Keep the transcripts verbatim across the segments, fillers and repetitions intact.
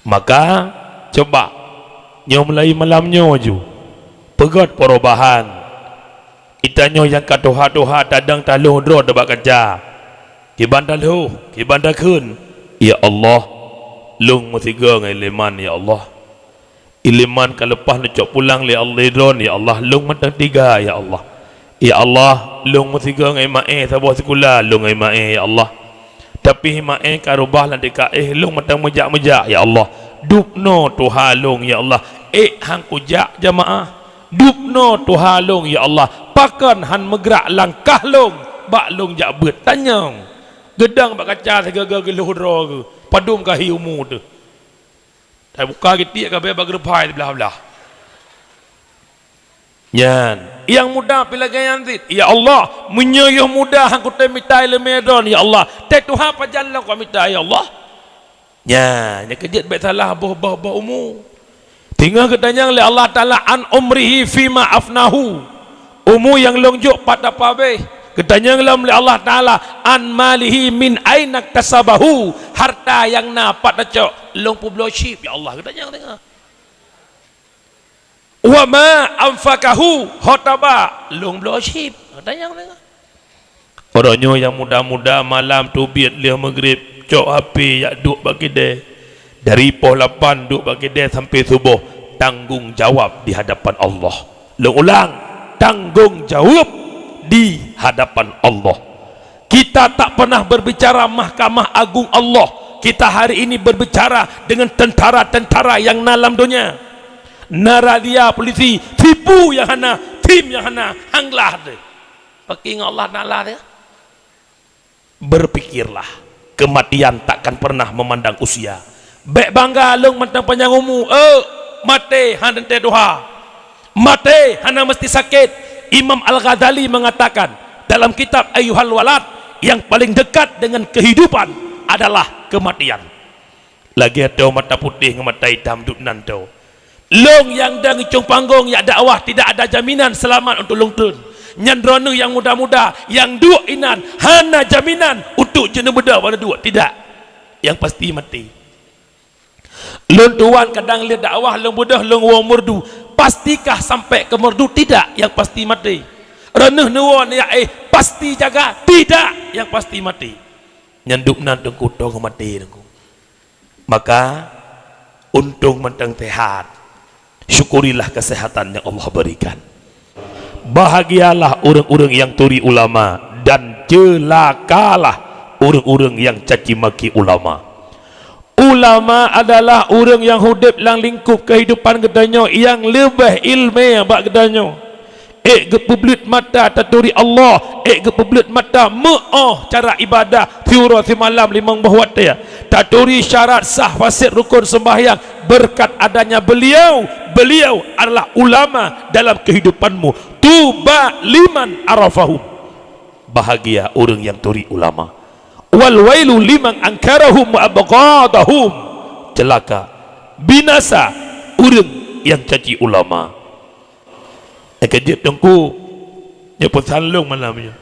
Maka, coba, nyoe mulai malam nyoe ju, peugét perubahan. Geutanyoe nyang ka tuha-tuha tadong talhôh droe teuh bak kaca. Kiban talhôh, kiban takheun, "Ya Allah, lôn meusigoe ngon ileman, ya Allah. Ileman ka leupah neucok pulang lé Allah droe, ya Allah, lôn mantong tiga, ya Allah. Ya Allah, lôn meusigoe ngon maé saboh sikula, lôn ngon maé, ya Allah. Tapi maé ka reubah lam tika éh, lôn mantong meujak-meujak, ya Allah. Dubnoe tuha lôn, ya Allah. Ék han kujak jamaah. Dubnoe tuha lôn, ya Allah. Pakon han meugrak langkah lôn bak lôn jak beuet?" Tanyong. Geudong bak kaca sigoe-goe geulhôh droe geuh. Padum ka hi umu teuh. Tabuka geutiek ka bèe bak geureupha siblah-blah. Nyan, nyang muda pih lagèe nyan cit. Ya Allah, meunyoe yoh muda han kutem mita ileumèe droen, ya Allah. Teuh tuha pajan lôn ka mita, ya Allah. Nyan, nyang keujeuet bèk salah boh-boh boh umu. Teungoh geutanyong lé Allah Taala, "An umrihi fima afnahu." Umu nyang lôn jok pat teupeu habéh. Geutanyong lom lé Allah Taala, "An malihi min aina iktasabahu." Harta nyang na pat tacok lôn peubloe chip, ya Allah. Geutanyong teungoh. "Wa ma anfaqahu," ho taba lôn bloe chip. Geutanyong teungoh. Uroe nyoe nyang muda-muda malam teubiet lheueh meugrib, cok H P jak duek bak keudè. Dari poh lapan duek bak keudè sampai suboh, tanggong jawab di hadapan Allah. Lôn ulang, tanggong jawab di hadapan Allah. Kita tak pernah berbicara Mahkamah Agung Allah. Kita hari ini berbicara dengan tentara-tentara nyang na lam donya. Na razia polisi, tipu nyang hana, tim nyang hana, han glah deh. Peuki ngon Allah Taala dia. Berpikirlah, kematian takkan pernah memandang usia. Bèk bangga lôn mantong panyang umu, eh, maté hana teuntèe tuha. Maté hana meusti sakét. Imam Al-Ghazali mengatakan dalam kitab Ayyuhal Walad, yang paling dekat dengan kehidupan adalah kematian. Lagèe toh mata putéh ngon mata itam dum nan toh. Lôn nyang dong icong panggong jak dakwah tidak ada jaminan seulamat untuk lôn treun. Nyan droeneuh nyang muda-muda, nyang duek inan, hana jaminan untuk jeuet neubeudôh bak neuduek, tidak. Nyang pasti maté. Lôn tuan kadang lheueh dakwah lôn beudôh lôn woe meurdu, pastikah sampai keu meurdu? Tidak, nyang pasti maté. Droeneuh neuwoe neujak éh, pasti jaga? Tidak, nyang pasti maté. Nyan dum nan teungku, toh maté teungku. Maka, untông mantong sehat. Syukurilah kesehatan yang Allah berikan. Bahagialah ureuëng-ureuëng yang turi ulama, dan celakalah ureuëng-ureuëng yang caci maki ulama. Ulama adalah ureuëng yang udép lam lingkup kehidupan geutanyoe nyang leubeh ileumèe bak geutanyoe. Ék geupeubleut mata taturi Allah, ék geupeubleut mata meu'oh cara ibadah siuroe simalam limong boh watèe. Taturi syarat sah faséd rukon seumbahyang. Berkat adanya beliau, beliau adalah ulama dalam kehidupanmu. Tuba liman arafahum. Bahagia ureuëng nyang turi ulama. Wal wailu liman angkarahum wa abghadahum. Celaka, binasa ureuëng nyang caci ulama. Nyang keujeuet teungku, nyoe peusan lôn malam nyoe.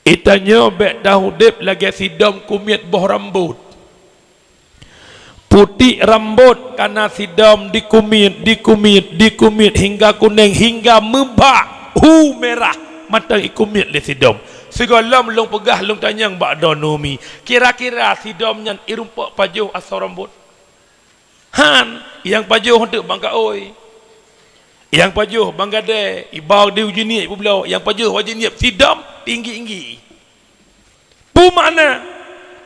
Geutanyoe bèk taudép lagèe sidom kumiet boh rambot. Putik rambot kana sidom dikumiet, dikumiet, dikumiet hingga kunéng, hingga meubak, hu meurah, mantong ikumiet lé sidom. Sigohlom lôn peugah lôn tanyong bak droeneuh mi, kira-kira sidom nyan irumpok pajoh asoe rambot? Han, nyang pajoh teuk bang kaôi. Nyang pajoh bang gadée, iba di ujeunieb ipeubloe, nyang pajoh wajeunieb sidom tinggi-tinggi. Peue makna?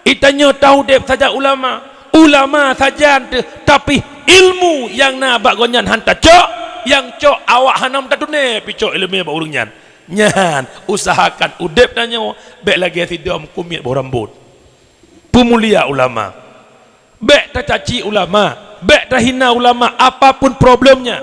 Geutanyoe taudép sajan ulama, ulama sajan teuh, tapi ilmu nyang na bak gobnyan han tacok, nyang cok awak hana meutateuné pih cok iéleumé bak ureuëng nyan. Nyan, usahakan udép tanyoe bék lagée sidom kumiet boh rambot. Peumulia ulama. Bék tacaci ulama, bék tahina ulama, apapun problemnya.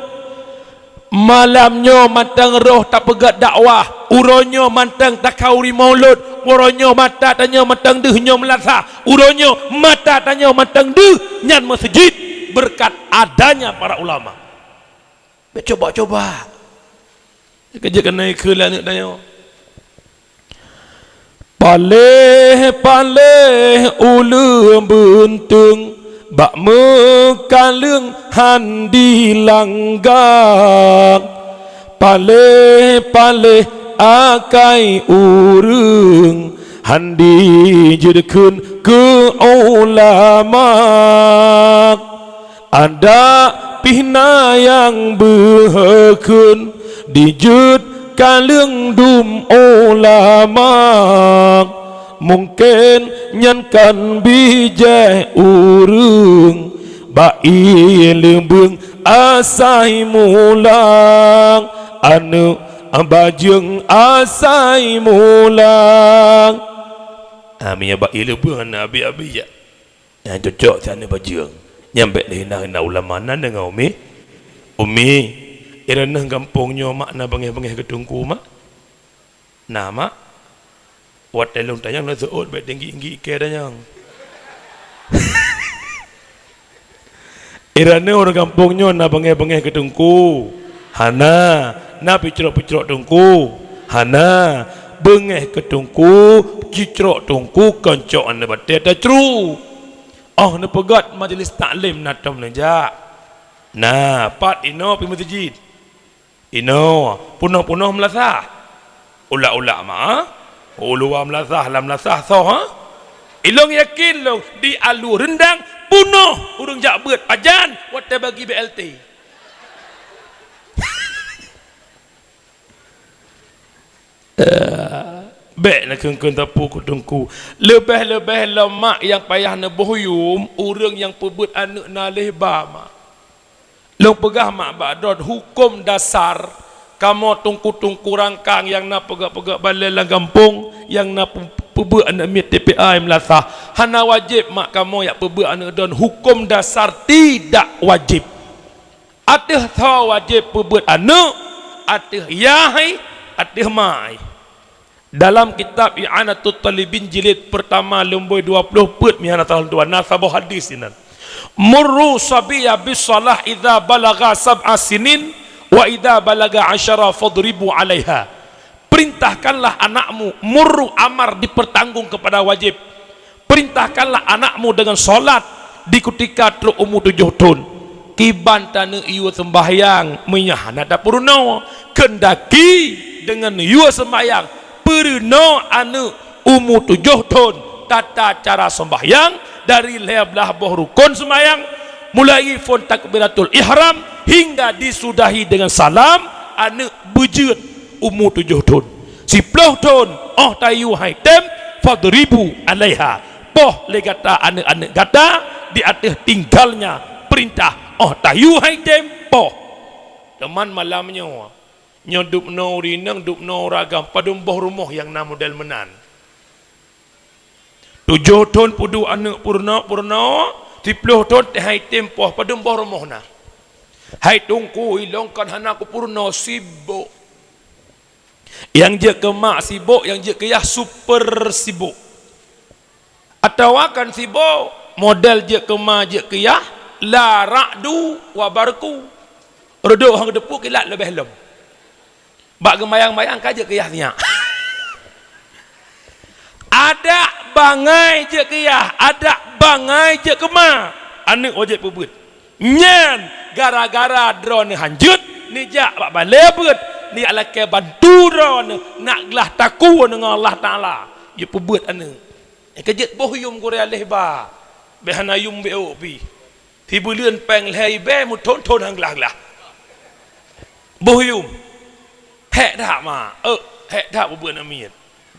Malam nyoe mantong roh tapeugét dakwah, uroe nyoe mantong takhauri maulud, uroe nyoe mata tanyoe mantong deuh nyoe meulasa, uroe nyoe mata tanyoe mantong deuh nyan meuseujid, beureukat adanya para ulama. Bék cuba-cuba. Keujeuet keunoe kheun lé aneuk tanyoe. Paléh-paléh uleueng beunteung, Bak meukaleueng han dilanggang, paléh-paléh akai ureuëng, han dijeuet kheun keu ulama. Adak pih na nyang beukheun dijeuet kaleueng dum ulama. Mungken nyan kan bijéh ureuëng bak ié leubeueng asai mulang, aneuëk bajeueng asai mulang. Ah, meunyoe bak ié leubeueng aneuëk abi-abi jak. Nyang cocok si aneuëk bajeueng. Nyan bék lé hina-hina ulama nan deungon umi. Umi, i droeneuh gampông nyoe mak na beungéh-beungéh keu teungku mak? Na, mak. Watée lôn tanyong lôn seuôt bék tinggi-tinggi ikée tanyong. I droeneuh ureuëng gampông nyoe na beungéh-beungéh keu teungku? Hana. Na picrok-picrok teungku? Hana. Beungéh keu teungku, cicrok teungku kon cok aneuëk batée tacru. Óh neupeugét majlis taklim na tom neujak. Na, pat inoe pih meuseujid. Inoe, punoh-punoh meulasah. Ulak-ulak ma, uluwa meulasah, lam meulasah soh, ha? Ilong yakin lôn di Alu Reundang punoh ureuëng jak beuet pajan watée bagi B L T. Eh, bék na kheun-kheun sapeue keu teungku. Leubeh-leubeh lom mak nyang payah neuboh yum, ureuëng nyang peubeuet aneuëk na lé ba mak. Lôn peugah mak bak droe huköm dasar kamoe teungku-teungku rangkang nyang na peugét-peugét balée lam gampông, nyang na pe-, peubeuet aneuëk miet T P A meulasah. Hana wajéb mak kamoe jak peubeuet aneuëk droen, huköm dasar tidak wajéb. Ateueh tho wajéb peubeuet aneuëk, ateueh yah hai, ateueh ma hai. Dalam kitab I'anatut Talibin jilid pertama lumbôi dua ploh peuet meuhana tahun dua na saboh hadis inan. Murru sabiyya bis shalah idza balagha sab'a sinin wa idza balagha asyara fadribu 'alaiha. Perintahkanlah anakmu, murru amar dipertanggung kepada wajib. Perintahkanlah anakmu dengan salat di kutika trok umu tujoh thon. Kiban taneuëk yue seumbahyang meunyoe hana tapeurunoe, keundaki deungon yue seumbahyang peurunoe aneuëk umu tujoh thon. Tata cara seumbahyang dari lhée blaih boh rukon seumbahyang, mulai phon takbiratul ihram hingga disudahi dengan salam, aneuëk beujeuet umu tujoh thon. Siploh thon óh tayue hai tem, fadribu 'alaiha. Poh lé gata aneuëk-aneuëk gata di ateueh tinggalnya perintah óh tayue hai tem poh. Teuma malam nyoe, nyoe dubnoe ureuëng inong, dubnoe ureuëng agam, padum boh rumoh nyang na model meunan. Tujoh thon peuduek aneuëk peurunoe-peurunoe, siploh thon teuhai tem poh, padum boh rumoh na. Hai teungku, ilong kan hana kupeurunoe, sibok. Nyang jeuet keu mak sibok, nyang jeuet keu yah super sibok. Atawa kan sibok, model jeuet keu ma jeuet keu yah, la ra'du wa barqu. Reudok hong teupeu kilat leubeh lom. Bak geumayang-mayang ka jeuet keu yah sinyak. Adak bangai jeuet keu yah, adak bangai jeuet keu ma. Aneuëk wajéb peubeuet. Nyan gara-gara droeneuh hanjeuet neujak bak balée beuet, neujak lakée bantu droeneuh nak glah takue deungon Allah Taala. Jeuet peubeuet aneuëk. Nyang ka jeuet boh yum gurée aléh ba. Bék hana yum bék ôk pih. Sibuleuen péng lhée ribée meuthon-thon han glah-glah. Boh yum. Hék that ma, ék, hék that peubeuet aneuëk miet.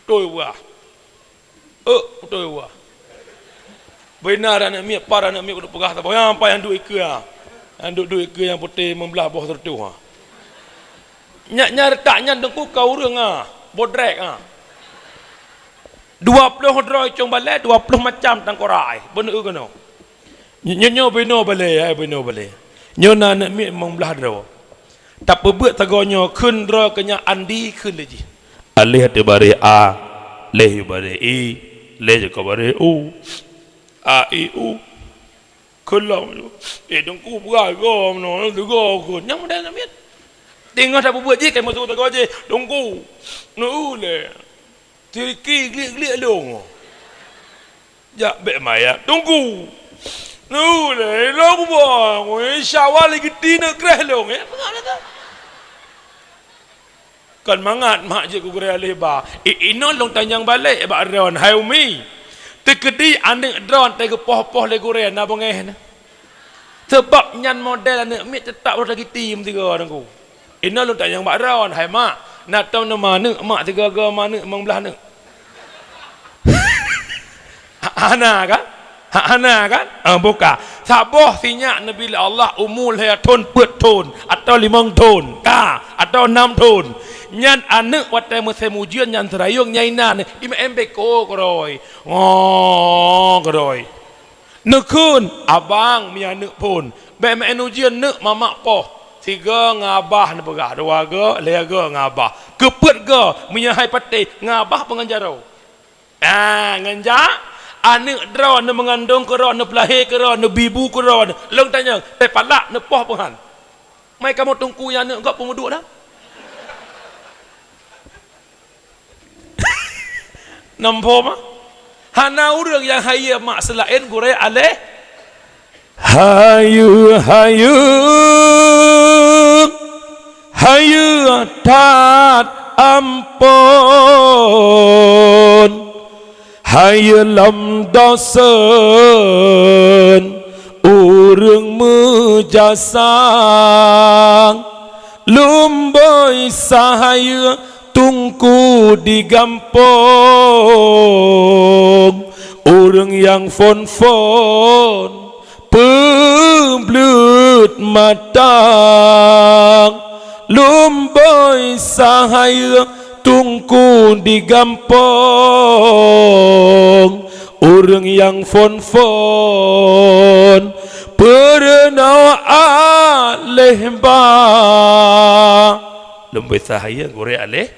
Beutôi wah. Ék, beutôi wah. Beuna aneuëk miet, par aneuëk miet keuneuk peugah saboh. Nyang pai nyang duek ikeue, ha. Nyang duek-duek ikeue nyang putéh meublaih boh sireutoh, ha. Nyan, nyan reutak nyan teungku ka ureuëng, ha. Bodrek, ha. Dua ploh droe cong balée, dua ploh macam tangkorai. Beuneu keunoe. Nyo-, nyo-, nyoe binoe balée, hai binoe balée. Nyoe na aneuëk miet limong blaih droe. Tapeubeuet sagoe nyoe kheun droe keu nyan andi kheun lé jih. Aléh ateueh baréh a, léh yue baréh i, léh jeuet keu baréh u. A, i, u. Kheun lom. Eh, teungku peugah goe meunoe, teungku kheun. Nyang model aneuëk miet. Teungoh tapeubeuet jih, ka meusu sagoe jih, teungku. Nu u lé. Tiriki glik-glik lông. Jak bék mayat. Teungku. Nu lé, lôn bubueng, Syawal lé geuti neuk kreh lôn, eh? Peugah lagèe nyan. Kon mangat mak jeuet keu gurèe aléh ba. I-, inoe lôn tanyong balek bak droen, hai umi. Teukeudi aneuk droen teuh geupoh-poh lé gurèe na beungèh na. Sabab nyan model aneuk miet teutap roh tagiti meusigoe teungku. Inoe lôn tanyong bak droen, hai mak, na tom neuma aneuk, mak sigoe-goe ma aneuk limong blaih aneuk. Hana kan? Hana kan? Ah, buka. Saboh sinyak neubri lé Allah umu lhèe thon peuet thon, atawa limong thon, ka, atawa nam thon. Nyan aneuk watèe musém ujeuen nyan seurayong nyang inan, imeum beko keudroe. Ngo keudroe. Neukheun, abang, meunyo aneuk phon. Bèk meu'en ujeuen neuk mamak poh. Sigoe ngon abah neupeugah, dua goe, lhèe goe ngon abah. Keupeuet goe, meunyo hai patéh, ngon abah peue ngon jaroe. Ah, ngon ja-, aneuk droe neumeungandong keudroe, neupeulahé keudroe, neubibu keudroe. Lôn tanyong, teuh palak neupoh peue han? Mai kamoe teungku nyang aneuk gob peue meuduek dah? Namphom, ah? Hana ureueng nyang hayeue mak seulaén gurèe aléh. Hayeue, hayeue, hayeue that amphon. Hayeue lom dosen ureueng meujasa. Lumboi sahayeue teungku di gampông, ureueng nyang phon-phon peubleut mata. Lumboi sahayeue teungku di gampông, ureueng nyang phon-phon peurunoe aléh ba. Lumboi sahayeue gurèe aléh,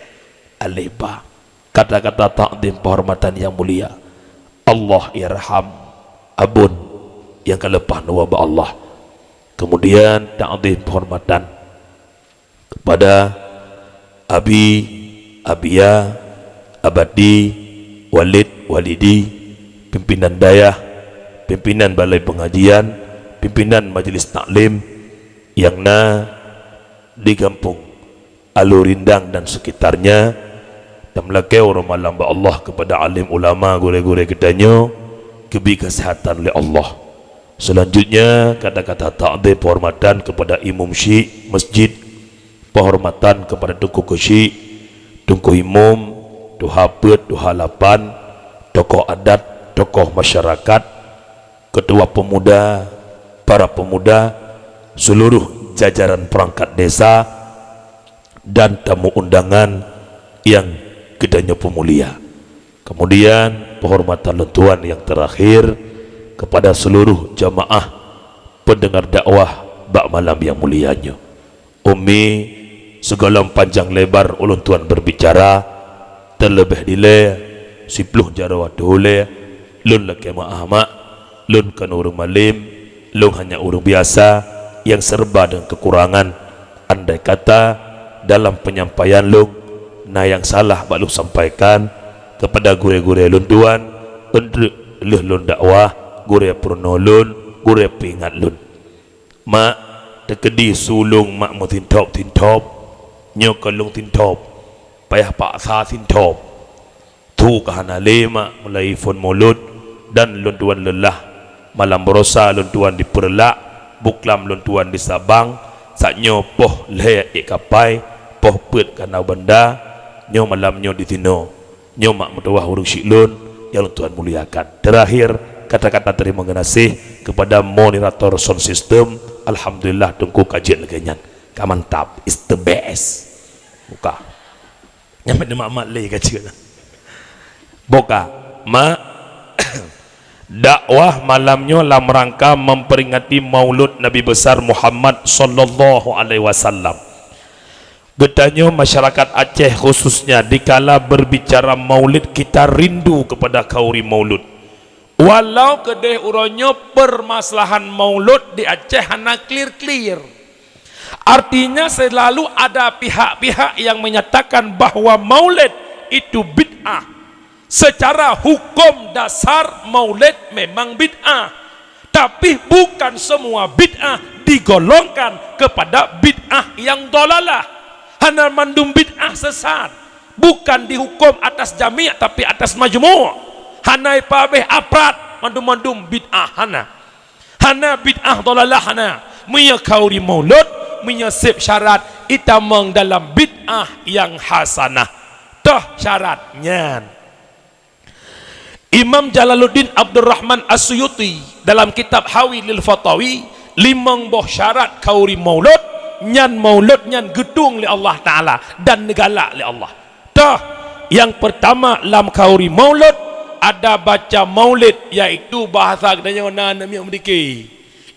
aléh ba. Kata-kata takzim penghormatan yang mulia. Allah yarham, abon nyang ka leupah neuwoe bak Allah. Kemudian takzim penghormatan kepada abi, abia, abati, walid, walidi, pimpinan dayah, pimpinan balai pengajian, pimpinan majlis taklim nyang na di gampông Alue Rindang dan sekitarnya, dan meulakèe uroe malam bak Allah kepada alim ulama gurèe-gurèe geutanyoe geubri keuseuhatan lé Allah. Selanjutnya, kata-kata takzim penghormatan kepada imum syik masjid, penghormatan kepada teungku keuchik, teungku imum, tuha peuet, tuha lapan, tokoh adat, tokoh masyarakat, ketua pemuda, para pemuda, seluruh jajaran perangkat desa, dan tamu undangan nyang geutanyoe peumulia. Kemudian, penghormatan lôn tuan nyang terakhir kepada seluruh jamaah pendengar dakwah bak malam nyang mulia nyoe. Umi, sigohlom panjang lebar ulôn tuan berbicara, terlebih dilèe siploh jaroe ateueh ulèe, lôn lakèe meu'ah mak, lôn kon ureueng malem, lôn hanya ureueng biasa nyang serba deungon kekurangan. Andai kata dalam penyampaian lôn na nyang salah bak lôn sampaikan kepada gurèe-gurèe lôn tuan, eunteuk lheueh lôn dakwah, gurèe peurunoe lôn, gurèe peuingat lôn. Mak, teukeudi su lôn mak meusinthob-sinthob, nyoe kon lôn sinthob, payah paksa sinthob. Su ka hana lé mak mulai phon mulod dan lôn tuan leulah. Malam barosa lôn tuan di Peureulak, buklam lôn tuan di Sabang, saat nyoe poh lhèe ék kapai, poh peuet ka na u banda, nyoe malam nyoe di sinoe. Nyoe mak meutuwah ureueng syik lôn nyang lôn tuan muliakan. Terakhir, kata-kata terima geunaséh kepada moderator sound system. Alhamdulillah, Teungku ka jeuet lagèe nyan. Ka mantap. It's the best. Buka. Nyampe mak-mak lé ka jeuet. Buka. Mak, dakwah malam nyoe lam rangka memperingati Maulud Nabi Besar Muhammad sallallahu alaihi wasallam. Geutanyoe masyarakat Aceh khususnya, dikala berbicara Maulid, kita rindu kepada khauri Maulud. Walau keudeh uroe nyoe permasalahan Maulud di Aceh hana clear-clear. Artinya, selalu ada pihak-pihak yang menyatakan bahwa Maulid itu bid'ah. Secara hukum dasar, Maulid memang bid'ah. Tapi bukan semua bid'ah digolongkan kepada bid'ah yang dolalah. Hana mandum bid'ah sesat. Bukan dihukum atas jami', tapi atas majmu'. Hana ipabeh aprat mandum-mandum bid'ah, hana. Hana bid'ah dolalah, hana. Meunyoe khauri maulud, meunyoe seb syarat, itamong dalam bid'ah yang hasanah. Toh syarat nyan. Imam Jalaluddin Abdurrahman As-Suyuti dalam kitab Hawi lil Fatawi, limong boh syarat khauri maulud, nyan maulud nyan geutueng lé Allah Taala dan neugalak lé Allah. Toh, nyang peurtama lam khauri maulud ada baca maulid, yaitu bahasa geutanyoe na aneuk miet meudike.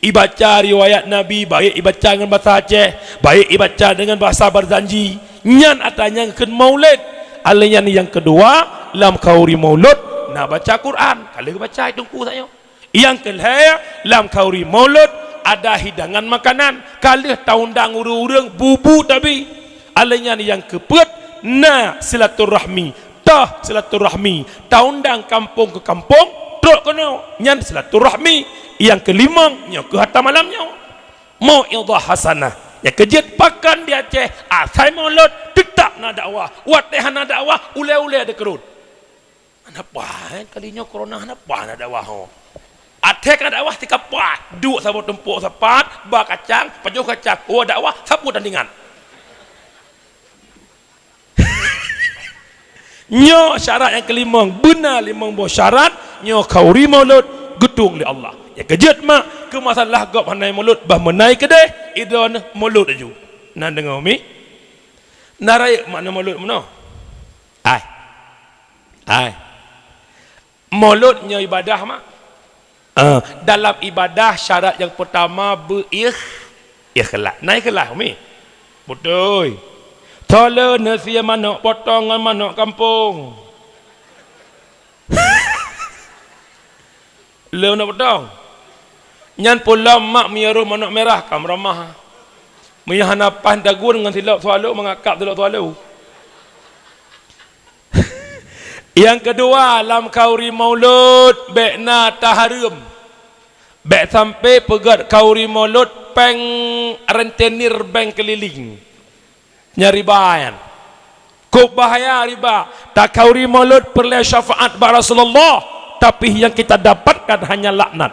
Ibaca riwayat Nabi, baik ibaca ngon basa Aceh, baik ibaca deungon basa Barzanji. Nyan ata nyang kheun maulid. Alèh nyan nyang keudua, lam khauri maulud na baca Quran. Ka lheueh baca i teungku tanyoe. Nyang keulhèe, lam khauri maulud ada hidangan makanan. Ka lheueh taundang ureueng-ureueng bubu tabi. Alèh nyan nyang keupeuet na silaturahmi. Toh silaturahmi, taundang kampông keu kampông, trok keunoe, nyan silaturahmi. Nyang keulimong, nyoe keuh ata malam nyoe. Mau'izah hasanah. Nyang keujeuet pakon di Aceh, asai maulud, teutap na dakwah. Watèe hana dakwah, ulèe-ulèe dikeurot. Hana paih, kali nyoe corona hana paih na dakwah ho. Athèe ka dakwah tika paih, duek saboh tumpôk sapat, ba kacang, pajoh kacang, oh dakwah, sapeue tan ingat. Nyoe syarat nyang keulimong, beuna limong boh syarat, nyoe khauri maulud geutueng lé Allah. Nyang keujeuet mak, keu masalah gob hana maulud, bah meunai keudeh, idon maulud aju. Na deungoe mi? Na rayeuk makna maulud meunoe? Ai. Ai. Maulud nyoe ibadah mak. Ah, dalam ibadah syarat nyang peurtama beu-ikh-, ikhlas. Na ikhlas, umi? Beutôi. Tho lé neusie manök potong ngon manök kampông. Lé manök potong. Nyan peulom mak meunyoe roh manök mirah ka meuramah. Meunyoe hana paih dagun ngon silop swallow, mangakab silop swallow. Nyang keudua, lam khauri maulud bèk na tahareuem. Bèk sampoe peugöt khauri maulud péng rentenir bank keuliling. Nyan riba nyan. Kôp bahaya riba. Takhauri maulud peureulèe syafaat bak Rasulullah, tapi nyang kita dapatkan hanya laknat.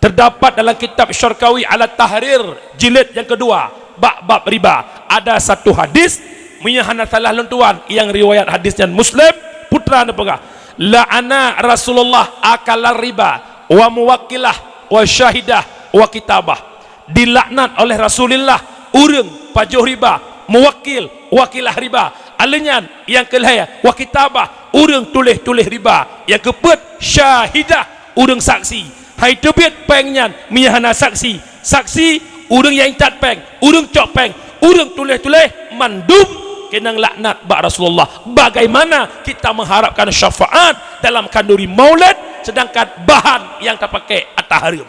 Teudapat dalam kitab Syarqawi Alat Tahrir, jilid nyang keudua, bak bab riba, ada satu hadis, meunyoe hana salah lôn tuan, nyang riwayat hadis nyan Muslim, putra neupeugah, "La'ana Rasulullah akalar riba, wa muwakkilah, wa syahidah, wa kitabah." Dilaknat oleh Rasulullah ureueng pajoh riba, muwakkil, wakilah riba. Alèh nyan, nyang keulhèe, wa kitabah, ureueng tuléh-tuléh riba. Nyang keupeuet, syahidah, ureueng saksi. Hai teubiet péng nyan meunyoe hana saksi. Saksi, ureueng nyang intat péng, ureueng cok péng, ureueng tuléh-tuléh, mandum keunong laknat bak Rasulullah. Bagaimana kita mengharapkan syafaat dalam khanduri maulid, sedangkan bahan nyang tapaké ata hareuem?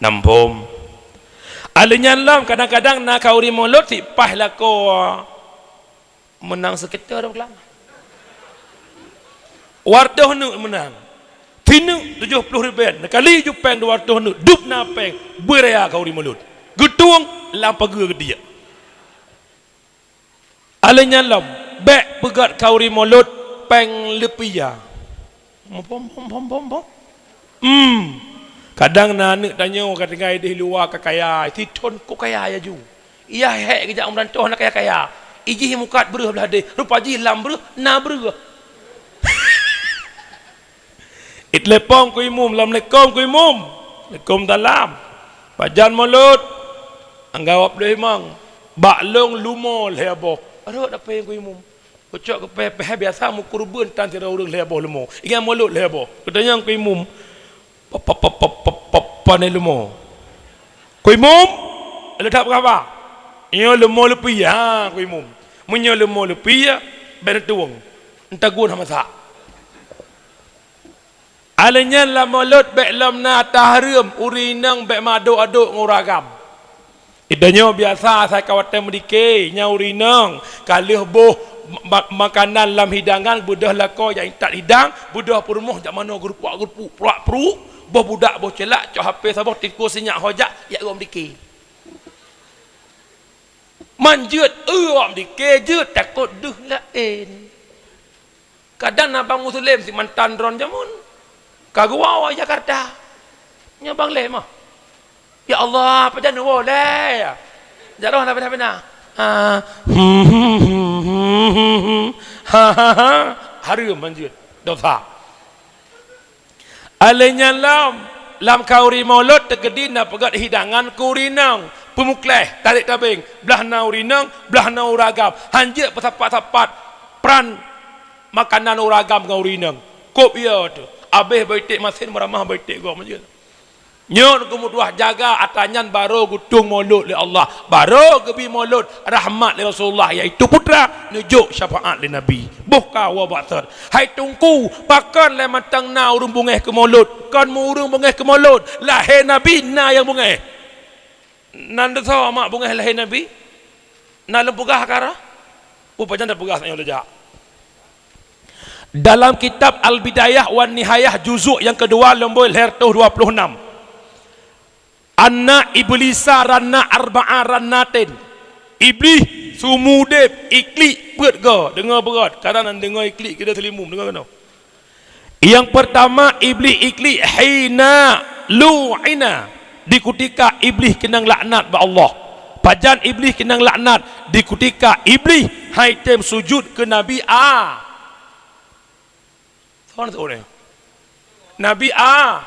Nampôm. Alèh nyan lom, kadang-kadang na khauri maulud sipaih lakoe. Meunang seukita dah beukelang. Dua reutôh neuk meunang. Sineuk tujoh ploh ribèe, neukali ju péng dua reutôh neuk, dub na péng, beuraya khauri maulud. Geutueng lam pageue geudiek. Alèh nyan lom, bèk peugöt khauri maulud péng leupie. Pom, pom, pom, pom, pom. Hmm. Kadang na aneuk tanyoe ka tinggai di luwa ka kaya, sithon kok kaya laju. Ia hék geujak u meurantoh na kaya-kaya. Ijih mukat breuh blah deh, rupa jih lam breuh na breuh. Itelepon keu imum, "Assalamualaikum keu imum." "Waalaikumsalam." "Pajan maulud?" "Anggawab deh imong." "Bak lôn leumo lhèe boh." "Rhot dapée keu imum." Kucok keu pèh-pèh biasa meukeureubeuen tan sidroe ureueng lhèe boh leumo. Ingat maulud lhèe boh. Geutanyong keu imum. Pa, pa, pa, pa, pa, pa, pane leumo. Keu imum, le that peugah haba. Nyoe leumo leupie, ha, keu imum. Meunyoe leumo leupie, bèk neutueng. Entagun hana masak. Alèh nyan lam maulud bèk lom na tahareuem, ureueng inong bèk meuadok-adok ngon ureueng agam. Di donya biasa asai ka watèe meudike, nyan ureueng inong ka lheueh boh ma-, makanan lam hidangan, beudôh lakoe jak intat hidang, beudôh peurumoh jak manoe geurupak-geurupuk, pruak-pruk, Boh budak boh ceulak, cok H P saboh, tingku sinyak ho jak, jak gom dike. Man jeuet, eu, awak meudike jeuet, takot deuh laén. Kadang na bang Muslim si mantan droen jameun. Ka geuwoe Jakarta. Nyoe bang lé mah. Ya Allah, pajan woe lé. Jaroe na pina-pina. Ha. Hareuem man jeuet. Dosa. Alèh nyan lom, lam khanduri mulod teukeudi na peugöt hidangan keu ureueng inong, peumukleh, tarek tabeng, blah na ureueng inong, blah na ureueng agam, hanjeuet peusapat-sapat pran makanan ureueng agam ngon ureueng inong. Kop yo teuh, abéh bak iték masen meuramah bak iték gob meujeuet. Nyoe geumeutuah jaga atra nyan barô geutueng mulod lé Allah, barô geubi mulod rahmat lé Rasulullah, yaitu putra, neujok syafaat lé Nabi. Boh ka woe bak thot. Hai Teungku, pakon lé mantong na ureueng beungéh keu mulod? Kon meu ureueng beungéh keu mulod, lahé Nabi na nyang beungéh. Nan teusoe mak beungéh lahé Nabi? Na lôn peugah ka rhah? Peue pajan tapeugah nyoe lé jak. Dalam kitab Al-Bidayah wan Nihayah juzuk nyang keudua leumbôi lhèe reutôh dua ploh nam. Anna iblisa ranna arba'a rannatin. Iblih seumudeb iklik peuet goe. Deungoe beurot, kadang na deungoe iklik keu teulimum, deungoe keunoe. Nyang peurtama, iblih iklik hina lu'ina, di kutika iblih keunong laknat bak Allah. Pajan iblih keunong laknat? Di kutika iblih han item sujud keu Nabi A. Soe nyan? Nabi A.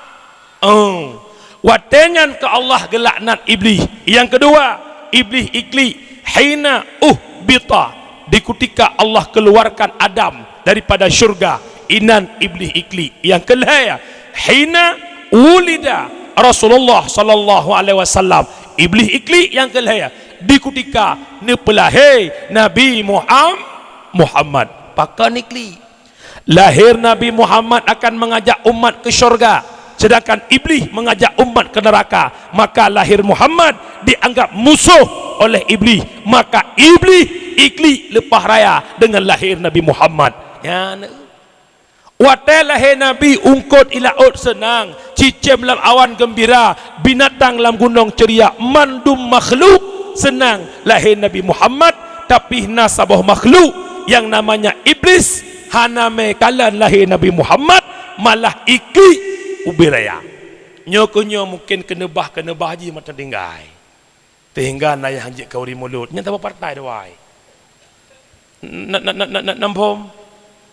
Oh. Watèe nyan keu Allah geulaknat iblih. Nyang keudua, iblih iklik hina uhbita, di kutika Allah keuluwarkan Adam daripada syeuruga, inan iblih iklik. Nyang keulhèe, hina wulida Rasulullah sallallahu alaihi wasallam, iblih iklik nyang keulhèe di kutika neupeulahé Nabi Muham-, Muhammad. Pakon iklik? Lahir Nabi Muhammad akan mengajak umat ke syurga, sedangkan iblih mengajak umat ke neraka. Maka lahir Muhammad dianggap musuh oleh iblih. Maka iblih iklik leupah raya dengan lahir Nabi Muhammad. Nyan. Watèe lahé Nabi, ungkot i laôt seunang, cicém lam awan geumbira, binatang lam gunong ceuria, mandum makhluk seunang lahé Nabi Muhammad, tapi na saboh makhluk nyang namanya Iblis hana meukalon lahé Nabi Muhammad, malah iklik ubé raya. Nyoe keuh nyoe mungken keuneubah-keuneubah jih mantong tinggai. Sehingga na nyang hanjeuet khanduri mulod, nyan saboh partai dua. Na, na, na, na, na, na phom?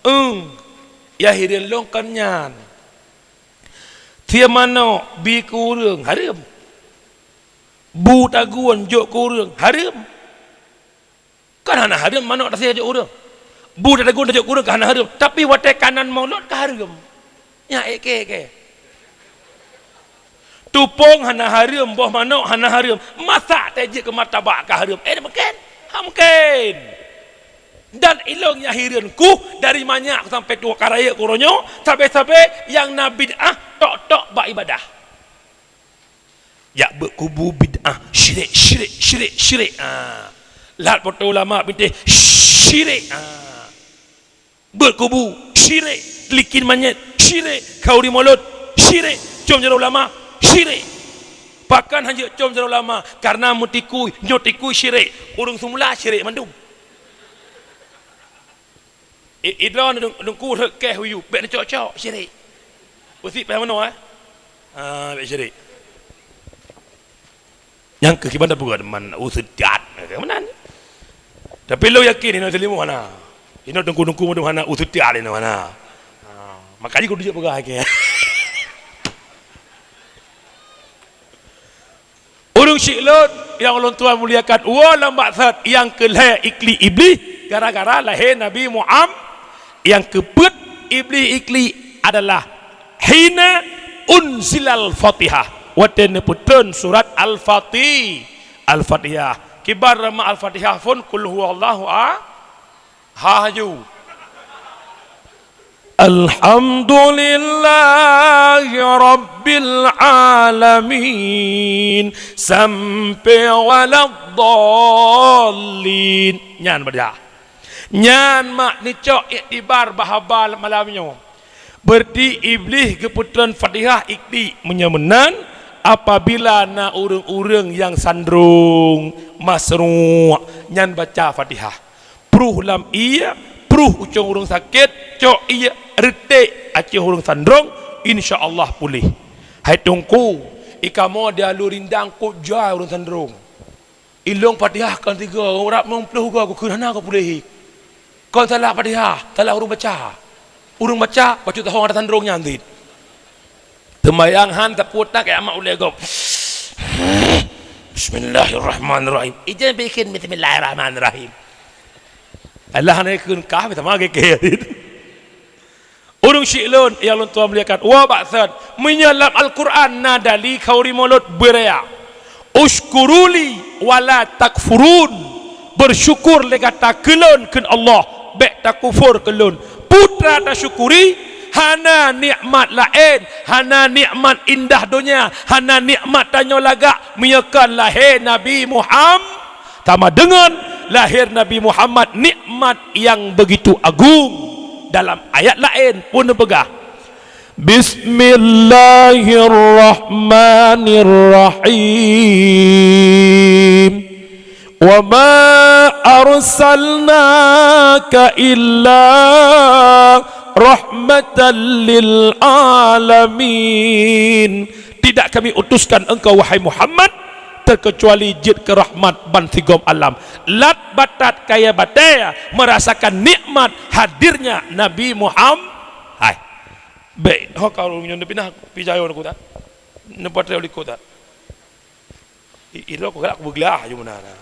Eng. Nyang hireuen lôn kon nyan. Tiep manok bi keu ureueng, hareuem. Bu tagun jok keu ureueng, hareuem. Kan hana hareuem manok tasie jok ureueng. Bu tagun tajok keu ureueng ka hana hareuem, tapi watèe kanan mulod ka hareuem. Nyan ék kèe-kèe. Tupông hana hareuem, boh manok hana hareuem. Masa tajeuet keu martabak ka hareuem? Eh, mungken? Hana mungken. Dan ilôn nyang hireuen kuh dari manyak sampai tuha ka rayeuk keu uroe nyoe, sabe-sabe nyang na bid'ah tok-tok bak ibadah. Jak beuet kubu bid'ah, syirik, syirik, syirik, syirik. Ah. Lat po teu ulama bintéh, syirik. Ah. Beuet kubu, syirik. Likit manyét, syirik. Khanduri mulod, syirik. Com jaroe ulama, syirik. Pakon hanjeuet com jaroe ulama? Karena meutikui, nyoe tikui syirik. Ureueng seumula syirik mandum. I, i droeneuh Teungku rhot kèh u yup, bèk neucok-cok, syirik. Peusit payah meunoe, eh? Ah, bèk syirik. Nyang keuh kiban tapeugah man u seudat, keuh meunan. Tapi lôn yakin inoe teulimuh hana. Inoe teungku-teungku mandum hana u seudat inoe hana. Ha, makajih kudu jeuet peugah lagèe. Ureueng syiek lôn nyang ulôn tuan muliakan, woe lam baksat nyang keu lhèe iklik iblih gara-gara lahé Nabi Muham-, nyang keu peuet iblih iklik adalah hina unzilal Fatihah, watèe neupeutrön surat Al-Fati-, Al-Fatihah. Kiban ramah Al-Fatihah phon, Qul huwallahu a-, ha haju. Alhamdulillahi rabbil alamin, sampai waladdallin. Nyan beda. Nyan mak neucok iktibar bak haba malam nyoe. Berarti Iblih geupeutreun Fatihah ikdik. Meunyoe meunan, apabila na ureuëng-ureuëng nyang sandrong, masruk, nyan baca Fatihah, pruh lam ié, pruh ucong ureuëng sakét, cok ié, reutek ateueh ureuëng sandrong, insya Allah puléh. Hai Teungku, i kamoe di Alue Rindang kot jai ureuëng sandrong. Ilong Fatihah kon tiga, rab meuplôh goe, kukheun hana goe puléh. Kon salah Fatihah, salah ureuëng baca. Ureuëng baca, bacut tahong ada sandrong nyan cit. Teumayang han tapeuet na keu amat ulée gob. Bismillahirrahmanirrahim. Ijan bikin bismillahirrahmanirrahim. Allah na kheun kah, sama geuh keu. Ureuëng syiek lôn nyang lôn tuan muliakan, wa ba'san, meunyoe lam Al-Qur'an na dali khauri mulod beuraya, "Usykuruli wa la takfurun," bersyukur lé gata keu lôn, kheun Allah, bék takufur keu lôn. Peue tasyukuri? Hana nikmat laén, hana nikmat indah donya, hana nikmat tanyoe lagak, meunyoe kon lahé Nabi Muham-, sama deungon lahé Nabi Muhammad nikmat nyang beugitu agong. Dalam ayat laén pun neupeugah, "Bismillahirrahmanirrahim. Wa ma arsalnaka illa rahmatan lil alamin." Tidak Kami utuskan engkau, wahai Muhammad, terkecuali jeuet keu rahmat bansigom alam. Lat batat kayée batée merasakan nikmat hadirnya Nabi Muhammad. Hai. Bék, ho ka ureuëng nyoe neupinah, pih jayoe neukota. Neupatéh likot that. I, i lôn galak kubeuglah ju meunan na.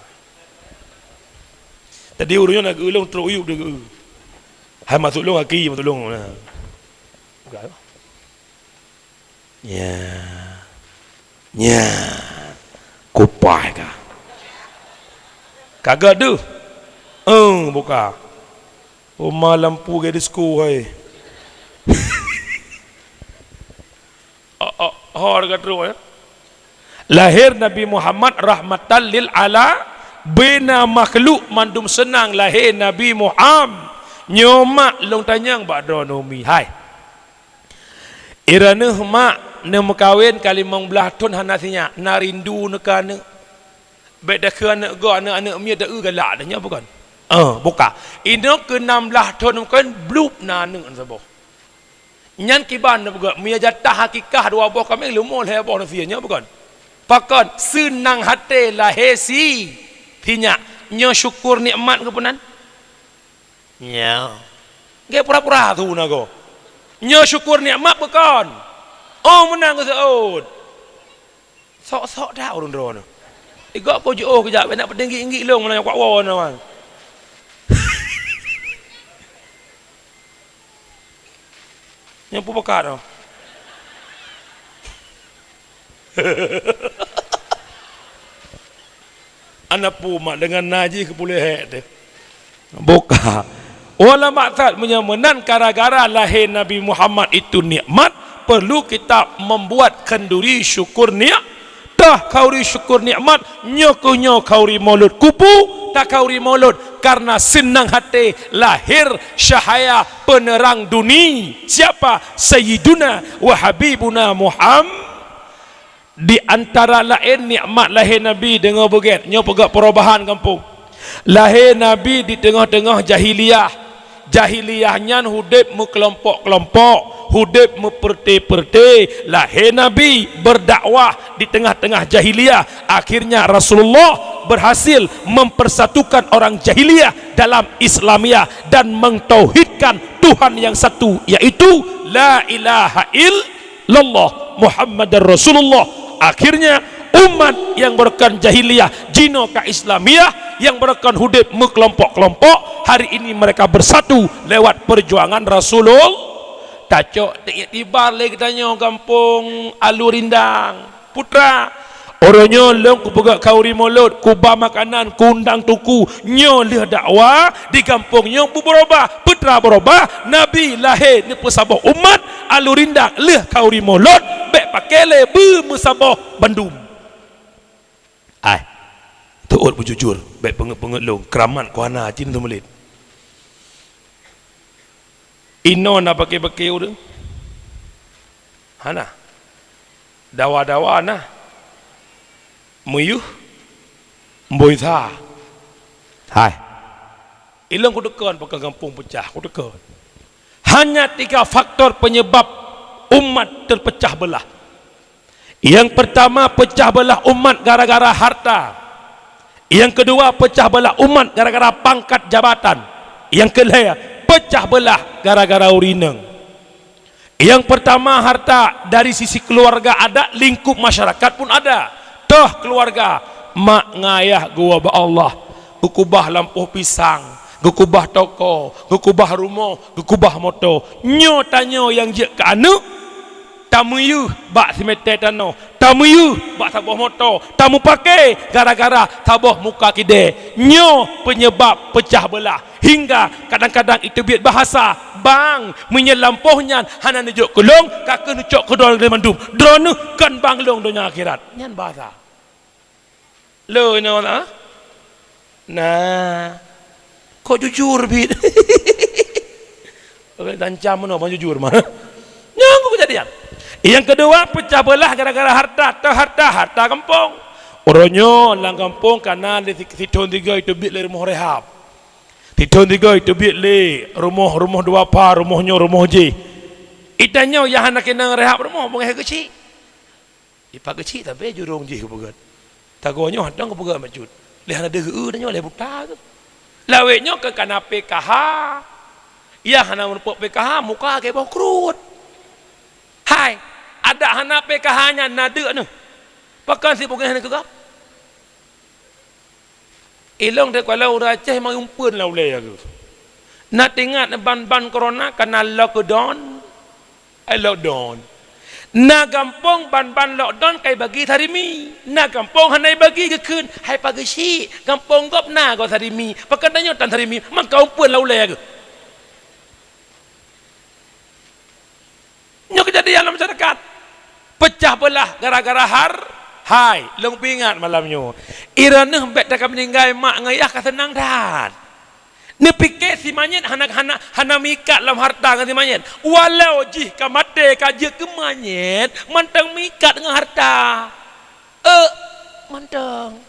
Jadi ureuëng nyoe na geuulông trok uyueb deugeu. Hai masuk lông aki, masuk lông na. Buka. Nya. Nya. Kupaih ka. Ka gét deuh. Eung, buka. Uma lampu gadis ku hai. Oh, oh, ho hareuga trok, ya. Lahé Nabi Muhammad rahmatan lil ala, beuna makhluk mandum seunang lahé Nabi Muhammad. Nyoe mak lôn tanyong bak droeneuh umi, hai. Droeneuh mak neumeukawen ka limong blaih thon hana sinyak, na rindu neuka aneuk. Bék dakeu aneuk gob, aneuk-aneuk miet da eu galak dah nyoe bukan? Eh, buka. Inoe keu nam blaih thon bukan blub na aneuk saboh. Nyan kiban na peugah, meunyoe jatah akikah dua boh kaméng, leumo lhée boh na sie nyoe bukan? Pakon seunang até lahé si, sinyak, nyoe syukur nikmat keu peunan? Nyoe. Gé pura-pura su na goe. Nyoe syukur nikmat bukon? Oh, meunan geuseuôt. Sok-sok that ureuëng droeneuh. Igok ko jiôh keujak, nak peutinggi-tinggi lông meunan kuat woe na wan. Nyang peubuka tu. Aneuk pu mak deungon na jih keu puléh hék teuh. Buka. Ulama that meunyoe meunan gara-gara lahé Nabi Muhammad itu nikmat, perlu kita membuat kenduri syukur nik-, tah khauri syukur nikmat, nyoe keuh nyoe khauri maulud. Kupu ta khauri maulud? Karena seunang até lahé cahaya penerang duni. Siapa? Sayyiduna wa Habibuna Muhammad. Di antara laén nikmat lahé Nabi, deungoe beugét, nyoe peugah perubahan gampông. Lahé Nabi di teungoh-teungoh jahiliyah. Jahiliyah nyan udeb meukelompok-kelompok, udeb meupeureuté-peureuté. Lahé Nabi berdakwah di tengah-tengah jahiliyah. Akhirnya Rasulullah berhasil mempersatukan orang jahiliyah dalam Islamiyah dan mentauhidkan Tuhan yang satu, yaitu la ilaha ill- lallah Muhammadar Rasulullah. Akhirnya, umat nyang beureukan jahiliyah jinoe ka Islamiyah, nyang beureukan udeb meukelompok-kelompok, hari ini mereka bersatu lewat perjuangan Rasulul-, tacok teuiktibar lé geutanyoe gampông Alue Rindang. Putra, uroe nyoe lôn kupeugah khauri mulod, kuba makanan, kuundang tuku, nyoe lheueh dakwah di gampông nyoe beubeurubah, putra beurubah, Nabi lahé neupeusaboh umat, Alue Rindang lheueh khauri mulod, bék paké lé beumeusaboh bandum. Ai, teuôt beujujur, bék peungeuet-peungeuet lôn, keuramat ku hana cit teumeulet. Inoe na paké-paké ureuëng. Hana. Dawa-dawa na. Meuyeuh, mboi sa. Hai. Ilong kuteukon pakon gampông peucah, kuteukon. Hanya tiga faktor penyebab umat terpecah belah. Yang pertama, pecah belah umat gara-gara harta. Yang kedua, pecah belah umat gara-gara pangkat jabatan. Yang kelhèe, pecah belah gara-gara ureueng inong. Yang pertama, harta. Dari sisi keluarga ada, lingkup masyarakat pun ada. Toh keluarga, mak ngon ayah geuwoe bak Allah, geukubah lampôh pisang, geukubah toko, geukubah rumoh, geukubah moto. Nyoe tanyoe nyang jeuet keu aneuk, tameuyeuh bak simeter tanoh, tameuyeuh bak saboh moto, tameupaké gara-gara saboh muka kidée. Nyoe penyebab pecah belah. Hingga kadang-kadang iteubiet bahasa, "Bang, meunyoe lampôh nyan hana neujok keu lôn, ka kheueh neucok keu droeneuh mandum. Droeneuh kon bang lôn donya akhirat." Nyan bahasa. Lôn inoe na? Nah. Kok jujur bit? Tancam meunoe bang jujur mah. Nyan kejadian. Yang kedua, pecah belah gara-gara harta, atau harta, harta gampông. Uroe nyoe lam gampông kana lé si-, sithôn sigoe iteubiet lé rumoh rehab. Sithôn sigoe iteubiet lé rumoh, rumoh duafa, rumoh nyoe, rumoh jéh. Itanyoe nyang hana keunong rehab rumoh, beungéh keuchik. Ipak keuchik tapi jurông jéh geupeugét. Tagoe nyoe hantong geupeugét meucut. Lé hana deuh geu-eu tanyoe lé buta geuh. Lawét nyoe keu kana P K H. Nyang hana meurumpok P K H, muka geuboh krut. Hai, adak hana P K H nyan na deuk neuh. Pakon si beungéh neuh keu gob? Ilong teuh kalau ureueng Aceh meuumpeuen lam ulée geuh. Na teuingat ban-ban corona kana lockdown? Eh, lockdown. Na gampông ban-ban lockdown kai bagi sarimi. Na gampông hana bagi geukheun, hai pageuchik, gampông gob na gob sarimi. Pakon tanyoe tan sarimi, maka umpeuen lam ulée geuh. Nyoe keujadian lam masyarakat. Pecah beulah gara-gara har-, hai, lôn peuingat malam nyoe. Droeneuh bèk takameutinggai mak ngon yah ka seunang that. Neupike si manyét hana, hana, hana meuikat lam harta ngon si manyét. Walau jih ka maté ka jeuet keu manyét, mantong meuikat ngon harta. Euk, mantong.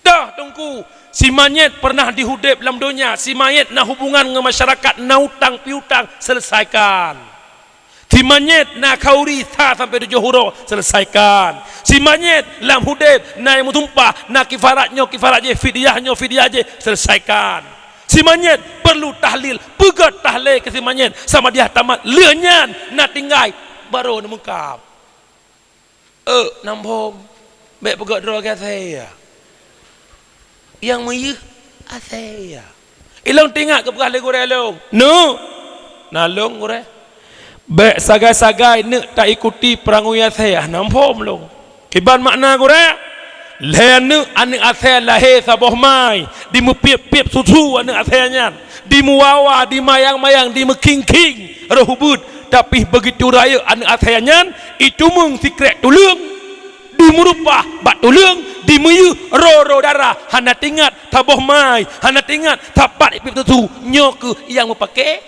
Dah, Teungku, si manyét pernah di udeb lam donya, si manyét na hubungan ngon masyarakat, na utang piutang, selesaikan. Si manyét na khauri sa sampai tujoh uroe, selesaikan. Si manyét lam udeb na nyang meusumpah, na kifarat nyoe kifarat jéh, fidyah nyoe fidyah jéh, selesaikan. Si manyét perlu tahlil, peugét tahlil keu si manyét, sama dia tamat, lheueh nyan na tinggai, barô neumeungkab. Euk, nam phom, bèk peugét droe geuh asèe. Nyang meuyeuh asèe. Ilong teuingat geupeugah lé gurèe lôn. Neuk, na lôn gurèe. Bèk sagai-sagai neuk taikuti peurangui asèe, nam phom lôn. Kiban makna gurèe? Lhèe neuk aneuk asèe lahé saboh mai, dimeupiep-piep susu aneuk asèe nyan, dimeuwawa, dimayang-mayang, dimeukhieng-khieng roh ubeut, tapi begitu rayeuk aneuk asèe nyan, itumeung sikrek tuleueng, dimeurupah bak tuleueng, dimeuyeuh ro-ro darah, hana teuingat saboh mai, hana teuingat sapat ipiep susu, nyoe keuh nyang meupaké.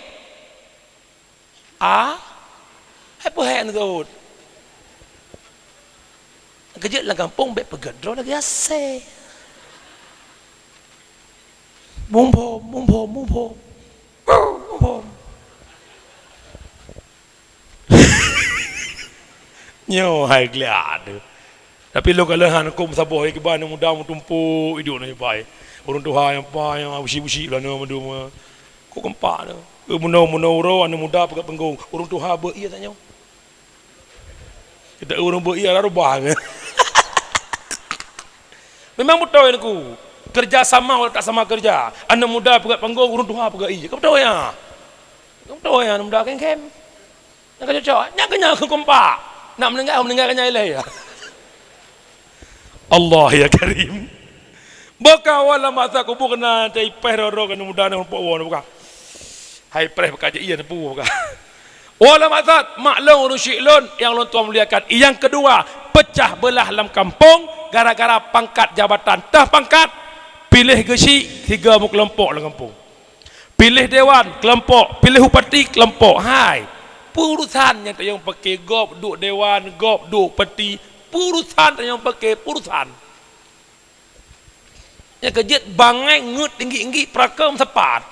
Ah? Hai peuhai aneuk geuh. Keujeuet lam gampông bèk peugét droe lagèe asèe. Bum bom, bum bom, bum bom. Bum bom. Nyoe hai gleh aduh. Tapi lôn kalon han kôm saboh ikiban nyang muda meutumpôk iduek nyoe pai. Ureueng tuha nyang pai nyang busi-busi lana mandum. Kok keumpak tu. Meunoe-meunoe uroe aneuk muda peugah peunggong. Ureueng tuha beu ié tanyoe. Kita ureueng beu ié rubah. Memang beutôi Teungku. Kerja sama walau tak sama kerja. Aneuk muda peugah peunggong, ureueng tuha peugah ié. Ka beutôi ya. Ka beutôi ya aneuk muda khem-khem. Nyang ka cocok, nyang keunyan keu keumpak. Nak meuninggai, meuninggai keunyan ilèe ya. Allah ya Karim. Boka wala masa kubu kena tai peh roro kena muda na pok won boka. Hai preh baka je iya tepu boka. Wala masa maklum ureueng syik lôn nyang lôn tuan muliakan. Yang kedua, pecah belah lam kampung gara-gara pangkat jabatan. Tah pangkat, piléh geusyik, tiga meukelompok lam kampung. Piléh dewan, kelompok. Piléh bupati, kelompok. Hai. Peue urusan nyang tanyong paké gob duek dewan, gob duek peti, peue urusan tanyong paké, peue urusan. Nyang keujeuet bangai ngeut tinggi-tinggi peurakeue meusapat.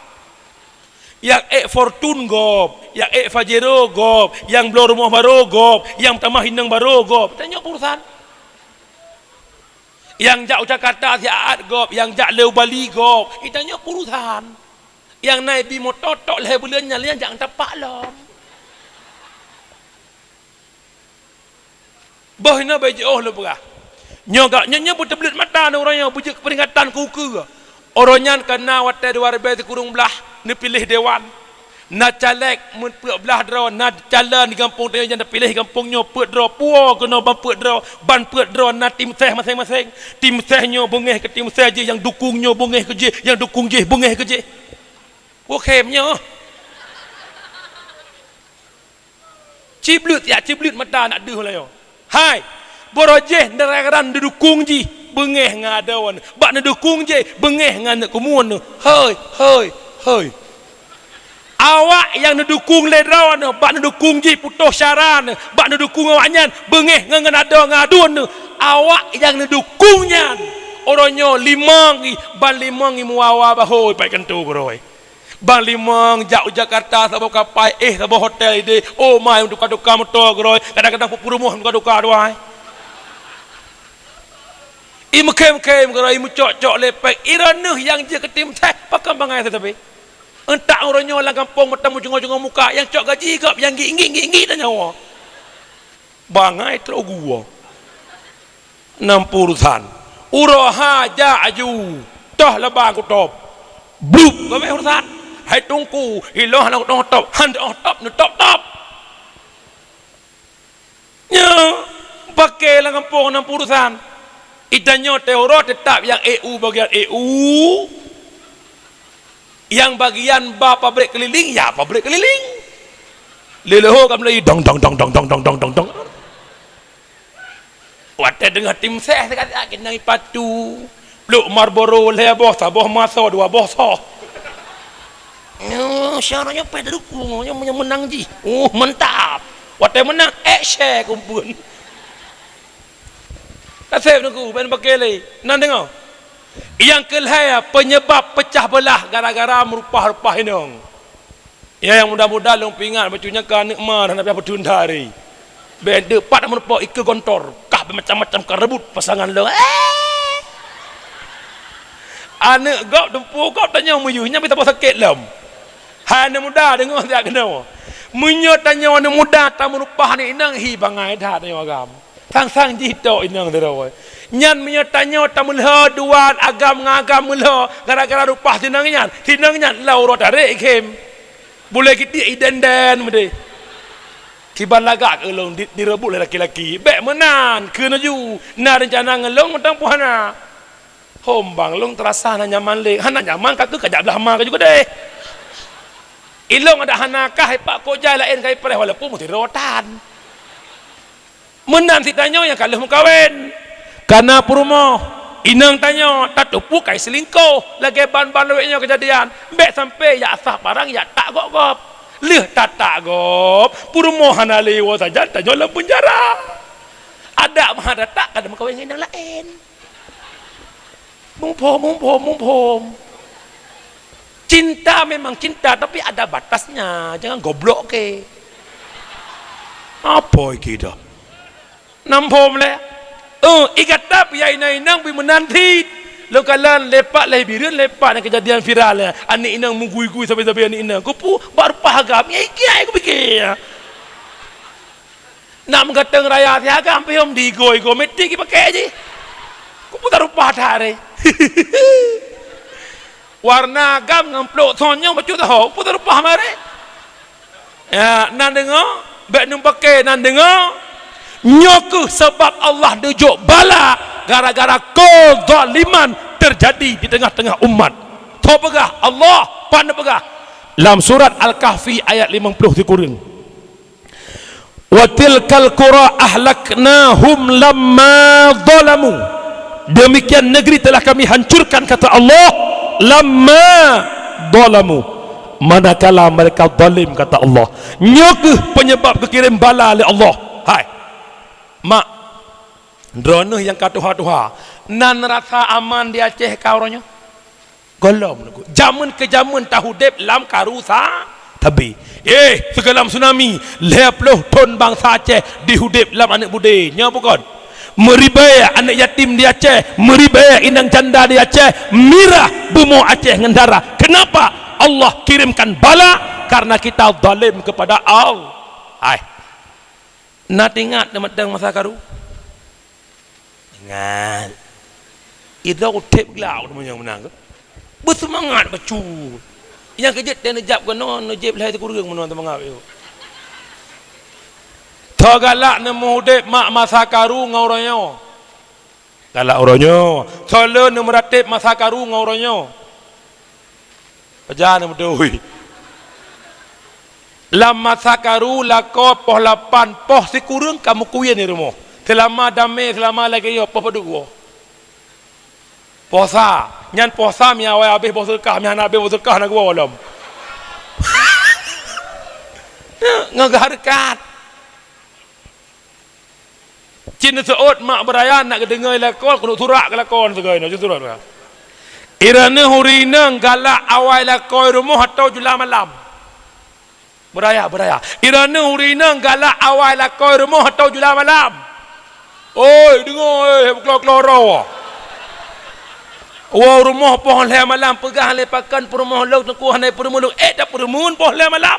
Nyang ék Fortuner gob, nyang ék Pajero gob, nyang bloe rumoh barô gob, nyang tamah inong barô gob. Tanyong peue urusan. Nyang jak u Jakarta siat gob, nyang jak lé u Bali gob. Tanyong peue urusan. Nyang na ibi moto tok lhèe buleuen nyan, nyang jak ngon tapak lom. Boh inoe bèk jiôh lôn peugah. Nyoe ga-, nyoe, nyoe beuteubleuet mata nyoe uroe nyoe beujeuet keuperingatan keu ukeue. Uroe nyan ka na watèe dua ribèe sikureueng blah neupiléh dewan. Na caleg meupeuet blah droe, na calon di gampông tanyoe nyang neupiléh gampông nyoe peuet droe, puwoe keunoe ban peuet droe, ban peuet droe na tim sès maséng-maséng. Tim sès nyoe beungèh keu tim sès jih, nyang dukung nyoe beungèh keu jih, nyang dukung jih beungèh keu jih. Woe khém nyoe. Cibleuet, ya cibleuet mata aneuk deuh layô. Hai, barô jih gara-gara neudukung jih beungèh ngon adoe neuh. Bak neudukung jih beungèh ngon aneuk keumuen neuh. Hôi, hôi, hôi. Awak nyang neudukung lé droe neuh, bak neudukung jih putôh syara neuh, bak neudukung awaknyan beungèh ngon, ngon adoe ngon aduen neuh. Awak nyang neudukung nyan, uroe nyoe limong jih, ban limong jih meuwawa bahôi pat keuneuk keudroe. Bang limong jak u Jakarta saboh kapai, éh saboh hotel idéh. Oh ma, tuka-tuka moto keudroe, kadang-kadang peurumoh tuka-tuka dua. I meukhém-khém keudroe, i meucok-cok lé péng, i droeneuh nyang jeuet keu tim sès, pakon bangai sabe-sabe. Euntak uroe nyoe lam gampông meuteumèe cungoh-cungoh muka, nyang cok gaji gob, nyang gik-gik, gik-gik tanyoe. Bangai trok gua. Nam puluh urusan. Uroe ha jak aju. Toh laba kutop. Blub, gobek urusan. Hai tungku, ilong hana kutop-top. Han top-top, neutop-top. Nyoe, paké lam gampông nam puluh urusan. Itanyoe teuro teutap nyang E U bagian E U. Nyang bagian ba pabrik keliling, ya pabrik keliling. Lé leuhô ka meulai dong, dong, dong. Watèe deungoh tim sès sikat-sikat keunan ipatu. Plôk Marlboro lhèe boh, saboh maso, dua boh soh. Nyoe, syarat nyoe pèh dukung, nyoe, nyoe meunang jih. Uh, mantap. Watèe meunang, ék share kumpul. Naseb nunggu, ban paké lé. Nan deungoe. Nyang keulhèe, penyebab pecah belah gara-gara meurupah-rupah inong. Ya, nyang muda-muda lôn peuingat, bacut nyan ka aneuk ma hana piah peuteun dari. Bèk deupat meurupok ikeue gontor, kah bèk macam-macam ka reubot pasangan lôn. Eh! Aneuk gob, teumpu gob tanyoe meuyuh, nyan mita boh sakét lom. Hai aneuk muda, deungoe siat keunoe. Meunyoe tanyoe aneuk muda tameurupah aneuk inong, hi bangai that tanyoe agam. Sang-sang jih tok inong sidroe. Nyan meunyoe tanyoe tameulhô dua agam ngon agam meulhô gara-gara rupah sinong nyan, sinong nyan lau uroe tarek khém. Bulèe geudiek idèn-dèn meudeh. Kiban lagak keu lôn di, direubot lé laki-laki. Bèk meunan, kheun laju. Na reuncana ngon lôn mantong peue hana. Hom bang, lôn teurasa hana nyaman lé. Hana nyaman ka keuh ka jak blah ma ka ju keudeh. Ilôn adak hana kah ipak kok jai laén ka ipreh walaupun meusidroe tan. Meunan cit tanyoe nyang ka lheueh meukawen, ka na peurumoh, inong tanyoe tateupeue ka iseulingkoh, lagèe ban-ban lawét nyoe keujadian. Bèk sampai jak sah parang jak tak gob-gob. Lheueh tatak gob, peurumoh hana lé woe sajan tanyoe lam peunjara. Adak meuhan tatak ka meukawen ngon inong laén. Muphom, muphom, muphom. Cinta memang cinta, tapi ada batasnya. Jangan goblok ke. Apa iki dah? Nam phom lé. Eh, i gata pih ya inong-inong pih meunan cit. Lôn kalon lepak lé Bireuen lepak nyang keujadian viral nyan. Aneuk inong meugui-gui sabe-sabe aneuk inong. Kupeue bak rupah agam. Ya iki ai kupike. Nak meugatong raya siagam pih hom diigo-igo, metik ipakèk jih. Kupeue tarupah that ré. Warna agam ngon plôk son nyoe bacut taho, kupeue tarupah maré. Ya, nan deungoe, bèk neupakè nan deungoe. Nyoe keuh sabab Allah neujok bala gara-gara kezaliman teujadi di teungoh-teungoh umat. Soe peugah? Allah. Pan neupeugah? Lam surat Al-Kahfi ayat limong ploh sikureueng. "Wa tilkal qura ahlaknahum lamma zalamu." Demikian negeri telah Kami hancurkan, kata Allah, lamma zalamu. Manakala mereka zalim, kata Allah, nyoe kheueh penyebab geukirém bala lé Allah. Hai, mak, droeneuh nyang ka tuha-tuha, nan rasa aman di Aceh ka uroe nyoe? Gohlom, jameun keu jameun taudép lam karu sa-, sabe. Eh, sigohlom tsunami, lhée ploh thon bansa Aceh diudép lam aneuk beudé. Nyoe bukon? Meuribée aneuk yatim di Aceh, meuribée inong janda di Aceh, mirah bumoe Aceh ngon darah. Kenapa? Allah kirimkan bala karena kita zalim kepada Allah. Hai. Na teuingat teumatang masa karu? Ingat. Idroe udép glak teuma nyang meunang. Beuseumangat bacut. Nyang keujeuet teuh neujab keunoe, neujéb lhée sikureueng meunoe seumangat yôh. Tho galak neumeuudép mak masa karu ngon uroe nyoe. Galak uroe nyoe. Tho le neumeuratéb masa karu ngon uroe nyoe. Pajan beutôi. Lam masa karu lakoe poh lapan, poh sikureueng ka meukuyen di rumoh. Seulama damé, seulama lagée nyoe, poh padub woe. Poh sa, nyan poh sa mi awai habéh boh seudeukah, mi hana habéh boh seudeukah na geuwoe lom. Ngon geuhareukat. Cit neuseuôt mak beuraya nak geudeungoe lakoe, keuneuk surak keu lakoe sigoe nyoe, cit surat ka. Droeneuh ureueng inong galak awai lakoe rumoh atau jula malam? Beuraya, beuraya. Droeneuh ureueng inong galak awai lakoe rumoh atau jula malam? Oi, deungoe, eh, beukloro-kloro. Woe rumoh poh lhée malam peugah lé pakon peurumoh lôn teungku hana peurumoh lôn. Eh, tapeureumeun poh lhée malam?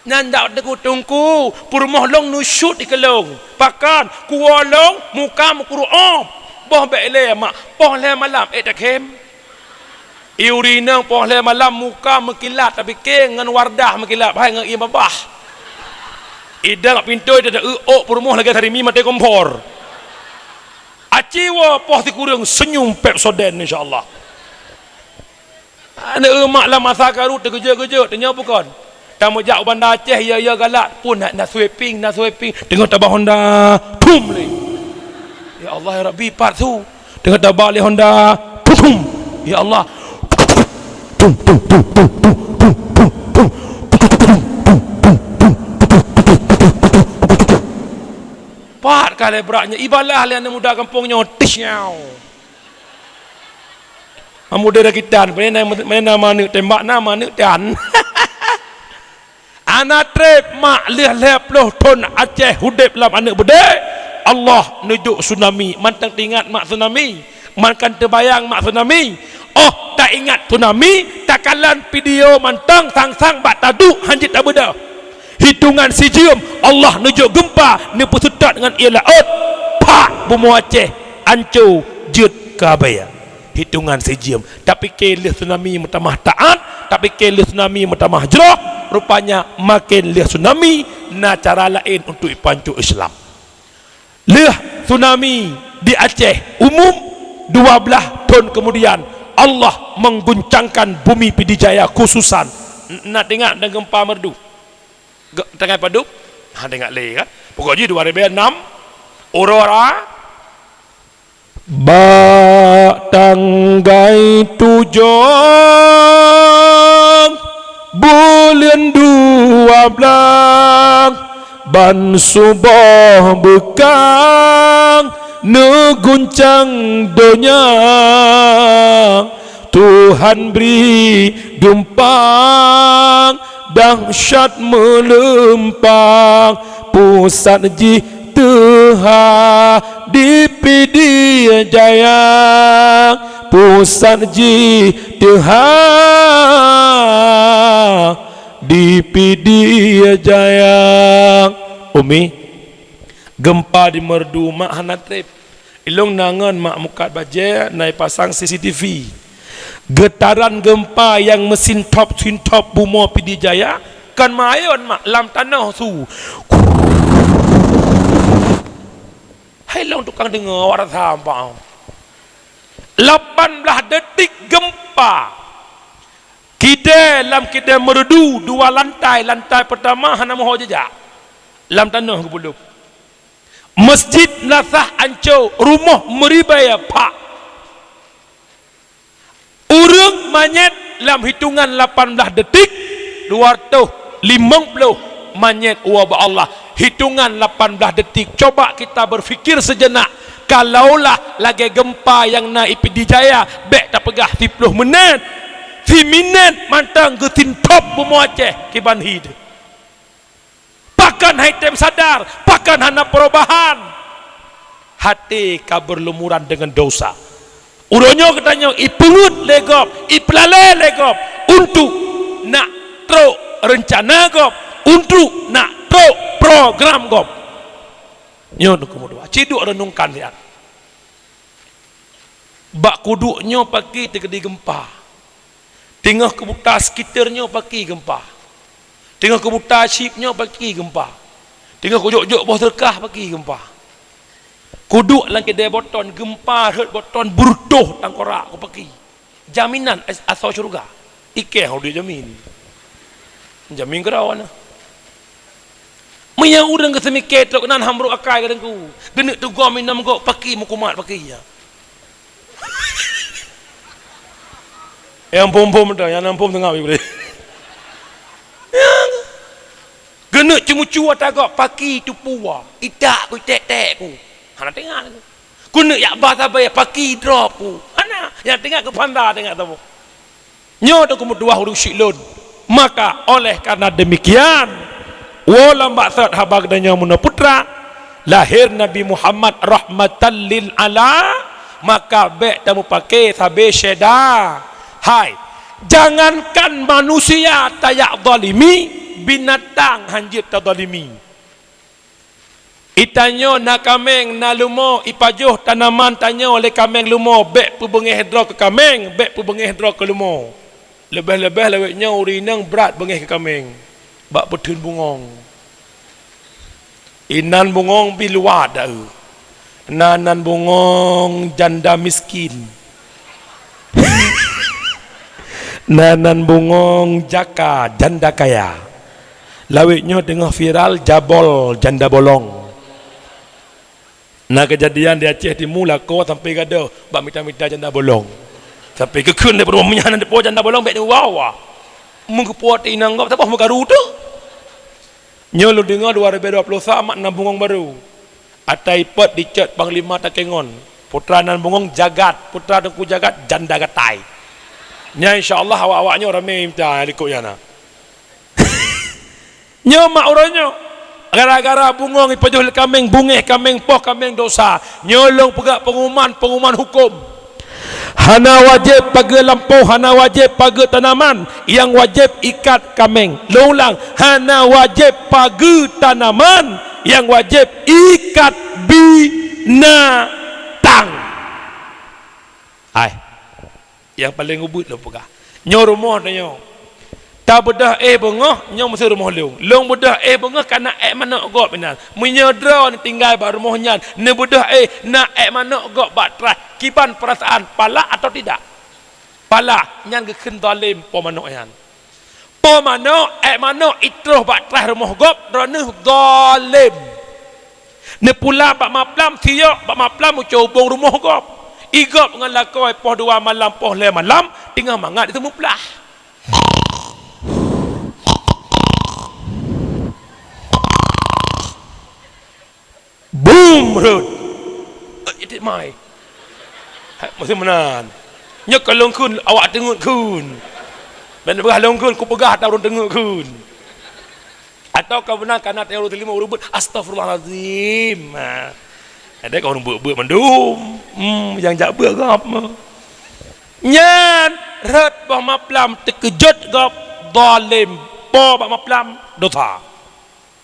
Nyan jak teungku-teungku, peurumoh lôn nusyut di keulong. Pakon, kuwoe lôn muka meukuru'ob. Boh bék lé mak, poh lhée malam ék takhem. Ureueng inong poh lhée malam muka meukilat, tapi keng ngon Wardah meukilat, hai ngon ie babah. Idang pintoe teuta eu ôk peurumoh lagée sarimi maté kompor. Aci woe poh sikureueng senyum Pepsodent insya Allah. Aneuk mak lam masa karu teugeujot-geujot, tanyoe bukon. Tameujak u Banda Aceh, ya, ya galak pun na, na sweeping, na sweeping. Teungoh taba Honda, thum lé. Ya Allah, ya Rabbi, pat su. Teungoh taba lé Honda, thum, thum. Ya Allah. Thum, thum, thum. Pat ka lé brat nyoe, ibalah lé aneuk muda gampông nyoe, tis nyau. Amu dera kitan, mana, mana, mana aneuk tembak na, aneuk tan. Ana treb mak lheueh lhée ploh thon Aceh udeb lam aneuk beudée, Allah neujok tsunami. Mantong teuingat mak tsunami, man kan teubayang mak tsunami. Oh, taingat tsunami, takalon video mantong sang-sang bak taduek hanjeuet tabeudôh. Hitongan sijeuem Allah neujok geumpa neupeuseutôt ngon ie laôt, phak bumoe Aceh anco jeuet keu abée. Hitongan sijeuem. Tapike lheueh tsunami meutamah taát, tapike lheueh tsunami meutamah jroh, rupanya maken lheueh tsunami na cara laén untuk ipanco Islam. Lheueh tsunami di Aceh umum, dua blaih thon keumudian Allah mengguncangkan bumi Pidie Jaya khususan. N-, na teuingat dan geumpa meureudu? Ge-, tanggai padub? Ha, teuingat lé kan? Pokok jih dua ribée nam, uroe ra-, Bak tanggai tujoh buleuen dua blaih, ban suboh beukang neuguncang donya. Tuhan bri geumpa dahsyat meuleumpang, pusat jih teuha di Pidie Jaya, pusat jih teuha di Pidie Jaya. Umi, geumpa di Meureudu mak hana treb. Ilong na ngon mak mukat bajée na ipasang C C T V. Geutaran geumpa nyang meusintop-sintop bumoe Pidie Jaya, kon mayon mak lam tanoh su. Hai long tukang deungoe awak rasa ampang. Lapan blaih detik geumpa. Kidée lam kidée Meureudu dua lantai, lantai peutama hana meuho jijak. Lam tanoh geupeuleub. Meusjid meunasah anco, rumoh meuribée phak. Ureuëng manyét Lam hitungan lapan belas detik, dua ratus limong puluh manyét uwa bak Allah. Hitungan lapan belas detik. Coba kita berfikir sejenak. Kalaulah lagée gempa nyang na i Pidie Jaya, bék tapeugah siploh minét. Siminét mantong geusintop bumoe Aceh kiban hi teuh. Pakon han item sadar, pakon hana perubahan. Hati ka berlumuran dengan dosa. Uroe nyoe geutanyoe ipeungeut lé gob, ipeulalé lé gob untuk nak trok reuncana gob, untuk nak trok program gob. Nyoe keumeudua, ci duek renungkan siat. Bak kuduek nyoe paki teukeudi gempa. Teungoh keubuta sekitar nyoe paki gempa. Teungoh keubuta chip nyoe paki gempa. Teungoh kujok-jok boh seureuka paki gempa. Kuduek lam keudée boton gempa rhot boton beureutoh tangkorak ku paki. Jaminan as-, asoe syeuruga. Ikée hana duek jamin. Jamin keudroe na. Meunyoe ureuëng geuseumike trok nan hambro akai ka deungku, geuneuk teugom inong gob paki meukumat paki nyan. Nyang phom-phom dah, nyang phom teungoh bri. Geuneuk ceumucu ata gob paki tupua, itak ku, itek-tek ku. Hana teuingat ku. Keuneuk yak ba sabai paki drop ku. Hana, nyang teuingat keu panda teuingat saboh. Nyoe teungku meutuwah ureuëng syik lôn. Maka oleh karena demikian, woe lam baksot haba geutanyoe meunoe putra, lahé Nabi Muhammad rahmatan lil ala, maka bék tamupaké sabe syeda. Hai, jangankan manusia tayak zalimi, binatang hanjeuet tazalimi. Itanyoe na kaméng, na leumo, ipajoh tanaman tanyoe lé kaméng leumo, bék peubeungéh droe keu kaméng, bék peubeungéh droe keu leumo. Leubeh-leubeh lawét nyoe ureuëng inong brat beungéh keu kaméng bak peutheun bungöng. Inan bungöng pih luwat dak eu. Na nan bungöng janda miskin. Na nan bungöng jaka, janda kaya. Lawét nyoe teungoh viral jabol janda bolong. Na keujadian di Aceh Timu lakoe sampai gadoh bak mita-mita janda bolong. Sampai geukheun lé peurumoh meunyan na dipo janda bolong bék diuwa-uwa. Meugeupo teuinong gob saboh meukaru teuh. Nyoe lôn deungoe dua ribée dua ploh sa mat na bungöng barô. Ata ipot dicot panglima takengon. Putra nan bungöng Jagat, putra Teungku Jagat janda gatai. Nyan insya Allah awak-awak nyoe ramé mita likot nyan na. Nyoe mak uroe nyoe. Gara-gara bungöng ipajoh lé kaméng, beungéh kaméng, poh kaméng dosa. Nyoe lôn peugah pengumuman, pengumuman huköm. Hana wajéb pageue lampôh, hana wajéb pageue tanaman, nyang wajéb ikat kaméng. Lôn ulang, hana wajéb pageue tanaman, nyang wajéb ikat binatang. Hai, nyang paleng ubit lôn peugah. Nyoe rumoh tanyoe. Tabeudôh éh beungoh, nyoe meusé rumoh lôn. Lôn beudôh éh beungoh ka na ék manök gob inan. Meunyoe droeneuh tinggai bak rumoh nyan, neubeudôh éh na ék manök gob bak traih, kiban peurasaan, palak atawa tidak? Palak, nyan geukheun zalém po manök nyan. Po manök, ék manök itroh bak traih rumoh gob, droeneuh zalém. Neupula bak maplam, siyok bak maplam ucok ubông rumoh gob. Igob ngon lakoe poh dua malam, poh lhée malam, teungoh mangat itu meuplah. Bum rot. Eh, itik mai. Hai, meusi meunan. Nyoe ka lôn kheun, awak teungeut kheun. Ban peugah lôn kheun, kupeugah ata ureuëng teungeut kheun. Atawa ka beuna kana teurimong ureuëng beuet, "Astagfirullahalazim." Ha. Ada ka ureuëng beuet-beuet mandum. Hmm, nyang jak beuet gob. Nyan rhot boh maplam teukeujot gob, zalim. Po bak maplam, dosa.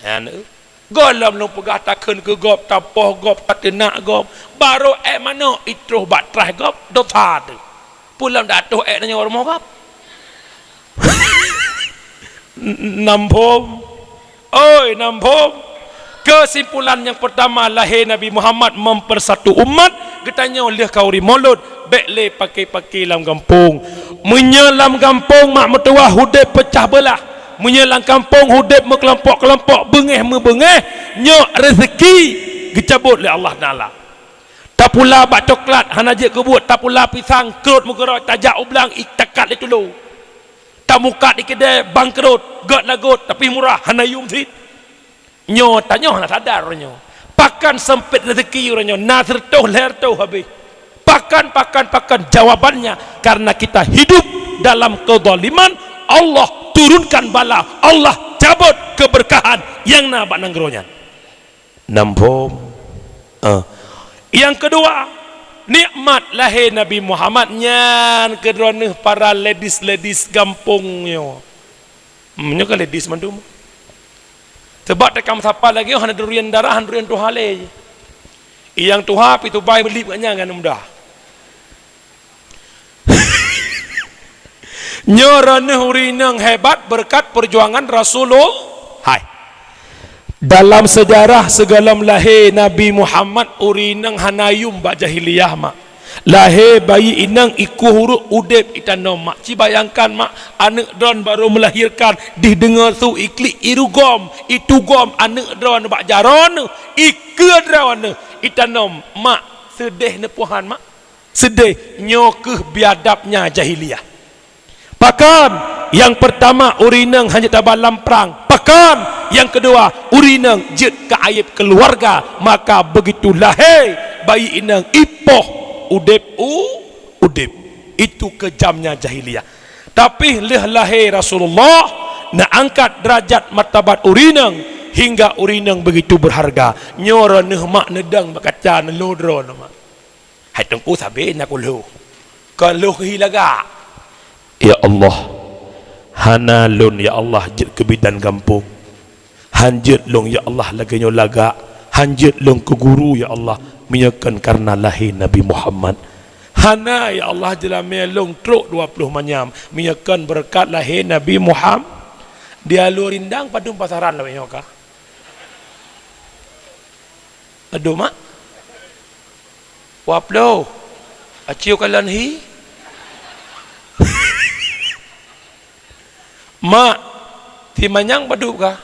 Nyan, gohlom lôn peugah takheun keu gob, tapoh gob, tateunak gob. Barô ék manök itroh bak traih gob, dosa teuh. Peue lom dak troh ék nyoe rumoh gob? N-, n-, nam phom. Oi, nam phom. Keusimpulan nyang peurtama, lahé Nabi Muhammad mempersatu umat, geutanyoe lheueh ka uri Molot, bék lé paké-paké lam gampông. Meunyoe lam gampông mak meutuwah udeb peucah beulah, meunyoe lam gampông udeb meukelompok-kelompok, beungéh-meubeungéh, nyoe rezeki geucabot lé Allah Taala. Tapula bak coklat hana jeuet keu buet, tapula pisang krot meugeurot, tajak u blang, i-, takat lé tulô. Ka mukat di keudè bangkrot, gèt lagot, tapi murah, hana yum cit. Nyoe tanyoe hana sadar nyoe. Pakon seumpét rezeki uroe nyoe, na seureutôh lhèe reutôh habéh. Pakon, pakon, pakon? Jawabannya, karena kita hidup dalam kezaliman, Allah turunkan bala, Allah cabut keberkahan nyang na bak nanggroe nyan. Nam phom. Ah. Nyang keudua, nikmat lahé Nabi Muhammad nyan keu droeneuh para ladies-ladies gampông nyoe. Hmm, nyoe kan ladies mandum. Sebab teukam sapa lagèe nyoe hana durian darah, hana durian tuha lé. Nyang tuha pi tubai beulip geuh nyan ngon muda. Nyoe raneuh ureueng inong hebat beureukat peujuangan Rasulullah. Hai. Dalam seujarah sigohlom lahé Nabi Muhammad, ureueng inong hana yum bak jahiliyah, mak. Lahé bayi inong ikueh uruek udeb itanom, mak. Ci bayangkan, mak, aneuk droen barô meulahirkan, dih deungoe su iklik irugom, itugom aneuk droen bak jaroe neuh, ikeue droe neuh itanom, mak. Seudeh neupuhan, mak. Seudeh, nyoe keuh biadabnya jahiliyah. Pakon? Nyang peurtama, ureueng inong hana jeuet taba lam prang. Pakon? Nyang keudua, ureueng inong jeuet keu aéb keuluwarga, maka beugitu lahé bayi inong ipoh udeb u udeb. Itu keujamnya jahiliyah. Tapi lheueh lahé Rasulullah, neuangkat deurajat martabat ureueng inong hingga ureueng inong beugitu beurharga. Nyoe raneuh mak neudong bak kaca neulo droe neuh, mak. Hai teungku, sabe na kulheueh. Kon lheueh hi lagak. Ya Allah, hana lôn, ya Allah, jeuet keu bidan gampông. Han jeuet lôn, ya Allah, lagèe nyoe lagak. Han jeuet lôn keu guru, ya Allah, meunyoe kon kareuna lahé Nabi Muhammad. Hana, ya Allah, jeulamé lôn trok dua ploh manyam, meunyoe kon beureukat lahé Nabi Muhammad. Di Alue Rindang padum pasaran lawét nyoe kah? Aduh, mak. Dua ploh. Aci kalon hi. Mak, si manyam padub kah?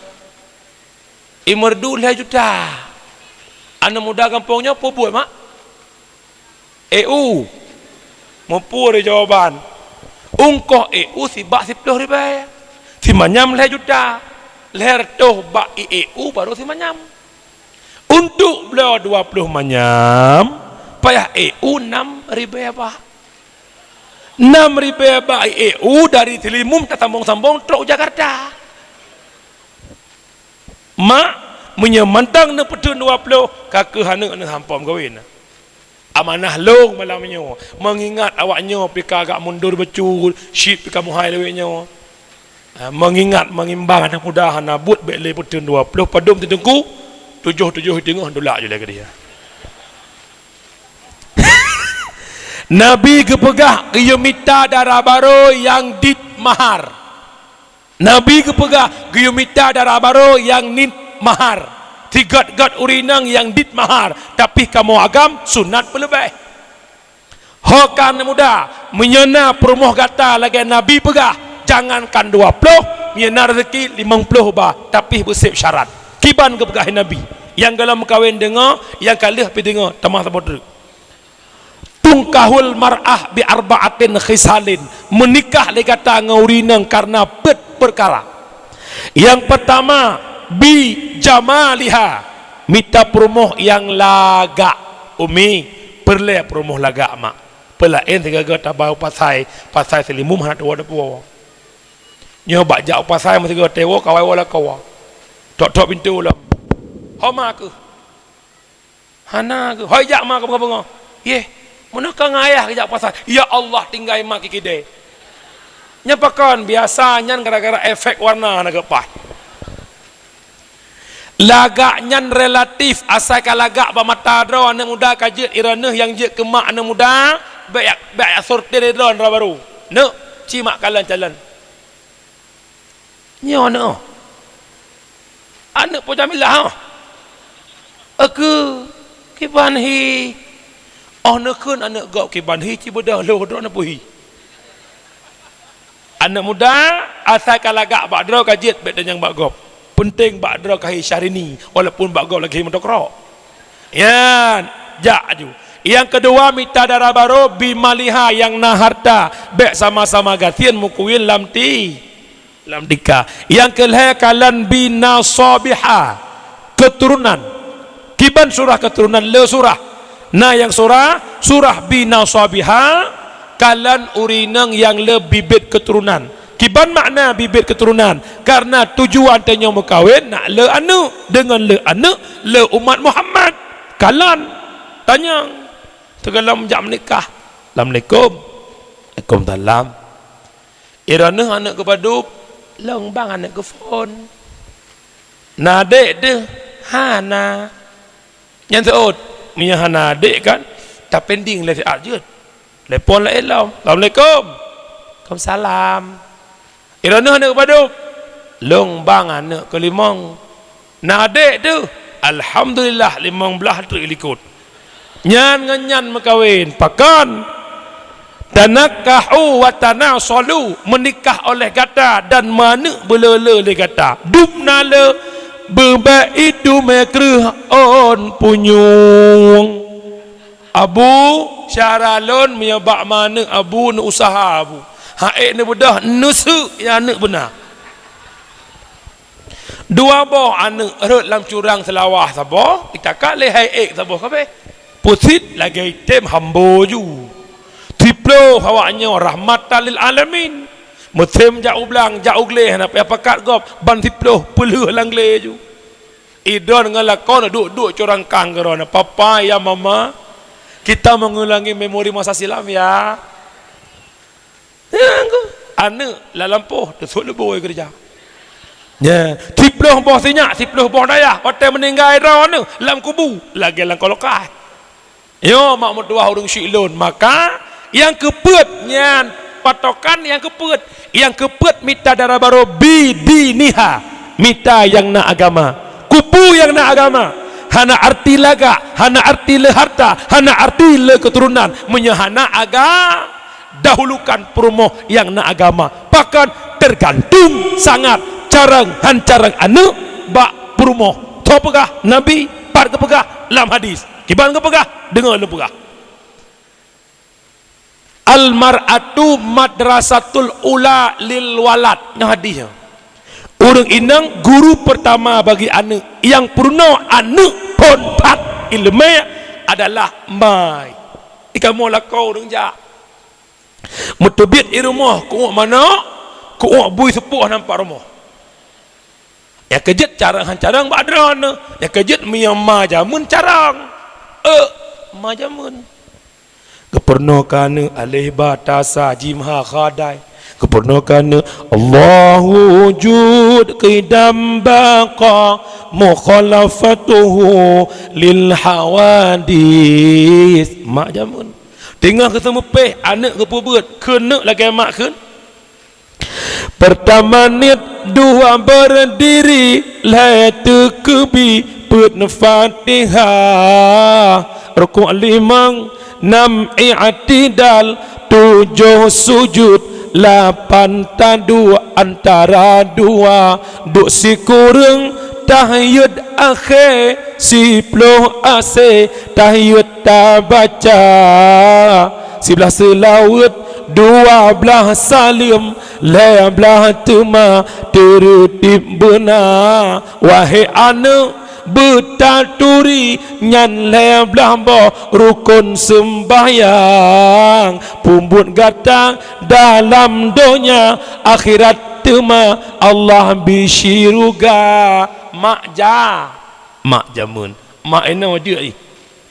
Imeureudu lhèe juta. Aneuk muda gampông nyoe peue buet, mak? E U. Meupue jawaban. Ungkoh E U sibak siploh ribèe. Si manyam lhèe juta. Lhèe reutôh bak E U baru si manyam. Untuk bloe dua ploh manyam, payah E U nam ribèe bak. Nam ribèe bak E U dari Seulimeum tasambong-sambong trok u Jakarta. Mak, meunyoe mantong neupeutheun dua ploh, ka keuh aneuk neuh hampom kawén. Amanah lôn malam nyoe, meungingat awak nyoe pih ka agak mundur bacut, cit pih ka meuhai lawét nyoe. Ha, meungingat, meungimbang aneuk muda hana buet, bèk lé peutheun dua ploh, padum teungku, tujoh-tujoh teungoh dulak ju lé keu dia. Nabi geupeugah geuyue mita dara barô nyang dit mahar. Nabi geupeugah geuyue mita dara barô nyang nit mahar. Sigöt-göt ureueng inong nyang dit mahar, tapi kamoe agam sunat peuleubèh. Ho ka aneuk muda, meunyoe na peurumoh gata lagèe Nabi peugah, jangankan dua ploh, meunyoe na raseuki limong ploh ba, tapi beusép syarat. Kiban geupeugah Nabi, nyang gohlom meukawen deungoe, nyang ka lheueh pih deungoe, tamah saboh treuk. Tungkahul mar'ah bi arba'atin khisalin, meunikah lé gata ngon ureueng inong kareuna peuet peukara. Nyang peurtama, bi jamaliha, mita peurumoh nyang lagak. Umi, peureulèe peurumoh lagak, mak. Peulaén sigaga taba u pasai, pasai Seulimeum hana tuwoe-tuwoe. Nyoe bak jak u pasai meusigoe teuwoe kawai woe lakoe. Tok-tok pintoe lom. Ho ma keuh? Hana keuh. Hoi jak ma keuh beungoh-beungoh. Yeh, meunoe ka ngon ayah geujak pasai. Ya Allah, tinggai ma kikidée. Nyan pakon, biasa nyan gara-gara efek warna na geupaih. Lagak nyan relatif, asai ka lagak bak mata droe aneuk muda ka jeuet, droeneuh nyang jeuet keu mak aneuk muda, bèk, bèk sortir droe, droe barô. Neuk, ci mak kalon calon. Nyoe aneuk. Aneuk Po Jamilah, oh. Eukeu, kiban hi. Oh neukheun aneuk gob kiban hi, ci beudôh lhôh droe neupeuhi. Aneuk muda, asai ka lagak bak droe ka jeuet, bèk tanyong bak gob. Peunteng bak droe ka hi Syahrini, walaupun bak gob lagèe hi meutokrok. Nyan, jak aju. Nyang keudua, mita dara barô bimaliha, nyang na harta, bék sama-sama gasien meukuwin lam ti-, lam tika. Nyang keulhée, kalon binasabiha, keuturonan. Kiban surah keuturonan, le surah. Na nyang surah, surah binasabiha, kalon ureuëng inong nyang le bibit keuturonan. Kiban makna bibit keuturonan? Karena tujuan tanyoe meukawen nak le aneuëk, deungon le aneuëk le umat Muhammad. Kalon, tanyong, teugalom jak meunikah. Assalamualaikum. Waalaikumsalam. Droeneueh aneuëk geupadub, lôn bang aneuëk geuphon. Na adék deuh? Hana. Nyan seuôt, meunyoe hana adék kan, tapending lé siat jeuet. Telepon laén lom. Assalamualaikum. Waalaikumsalam. Droeneueh aneuëk padub? Lôn bang aneuëk keulimong. Na adék deuh? Alhamdulillah, limong blaih treuk likot. Nyan ngon nyan meukawen. Pakon? Tanakahu wa tanasalu, meunikah oleh gata dan meuaneuëk beule-le lé gata. Dum na le, beubek idumé kreueh ôn punyueng. Abu, syara lôn meunyoe bak meuaneuëk abu neuusaha abu. Hak ék neubeudôh neuseuk nyang aneuëk beuna. Dua boh aneuëk rhot lam curang Seulawah saboh, itakat lé hai ék saboh kabéh. Pusit lagée item hambo ju. Siploh awaknyoe rahmatan lil alamin. Meusém jak u blang, jak u glé, hana payah pakat gob, ban siploh peuleueh lam glé ju. Idon ngon lakon duek-duek curang kang keudroe, "Papa, ya mama, kita mengulangi memori masa silam ya." Aneuëk lam lampôh teusut leuboi keureuja. Ya, siploh boh sinyak, siploh boh dayah, watée meuninggai droeneueh lam kubu, lagée lam kolokai. Nyoe mak meutuwah ureuëng syik lôn, maka nyang keupeuet nyan patokan nyang keupeuet, nyang keupeuet mita dara barô bidiniha, mita nyang na agama. Kubu nyang na agama, hana arti lagak, hana arti le harta, hana arti le keuturonan, meunyoe hana aga-, dahulukan peurumoh nyang na agama. Pakon? Teugantung sangat carông han carông aneuëk bak peurumoh. Soe peugah? Nabi. Pat geupeugah? Lam hadis. Kiban geupeugah? Deungoe lôn peugah. Al mar'atu madrasatul ula lil walad. Nyoe hadis nyoe. Ureuëng inong guru pertama bagi aneuëk. Nyang peurunoe aneuëk phon that iéleumé adalah ma. Di kamoe lakoe ureuëng jak. Meuteubiet i rumoh, keuuek manok, keuuek bui seupôh nampak rumoh. Nyang keujeuet carông han carông bak droeneueh, nyang keujeuet meunyoe ma jameun carông. Euk, ma jameun. Geupeurunoe keu aneuëk alif ba ta sa jim ha kha dai. Geupeurunoe keu aneuëk Allahu wujud qidam baqa mukhalafatuhu lil hawadits. Mak jameun. Teungoh geuseumeupéh, aneuëk geupeubeuet, keuneuk lagée mak kheun. Peurtama niet, dua beurdiri, lhée teukeubi, peuet Fatihah, rukuk limong, nam i'tidal, tujoh sujud, lapan taduek antara dua, duek sikureueng, tahiyeut akhé, siploh asé, tahiyeut tabaca, siblaih seulaweuet, dua blaih saleuem, lhée blaih teuma teureutib beuna. Wahé aneuëk, beutaturi nyan lhée blaih boh rukon seumbahyang. Peubuet gata dalam donya, akhirat teuma Allah bri syeuruga. Mak ja, mak jameun, mak inoe jeuet ih.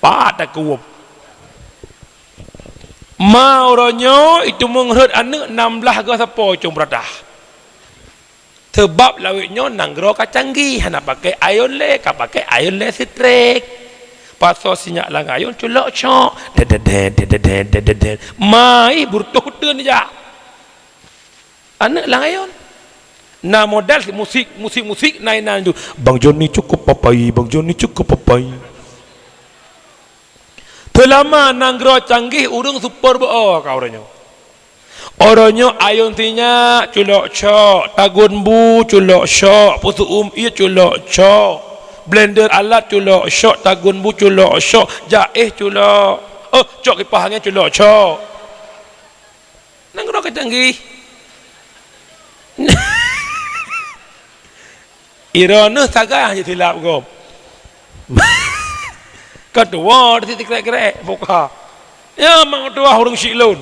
Pat takeuwueb. Ma uroe nyoe iteumeung rhot aneuëk nam blaih goe sapo cong beuratah. Sabab lawét nyoe nanggroe ka canggih, hana pakai ayon lé, ka pakai ayon lé seutrék. Pasoe sinyak lam ayon culok cok, dededet, dededet, dededet. Mai beureutoh uteuen jak. Aneuëk lam ayon. Na modal musik, musik-musik na inan ju. Bang Joni cukup papai, Bang Joni cukup papai. Teulama nanggroe canggih ureuëng super beu-o ka uroe nyoe. Uroe nyoe ayon sinyak culok cok, tagun bu culok cok, peuseuuem ié culok cok, blender alat culok cok, tagun bu culok cok, jaéh culok. Oh, cok kipah angin culok, cok. Nanggroe ka canggih. Iroh neuh sagai jeuet silap gob. Ka tuwoe di sikrek-krek buka. Ya, mak tuah ureuëng syik lôn.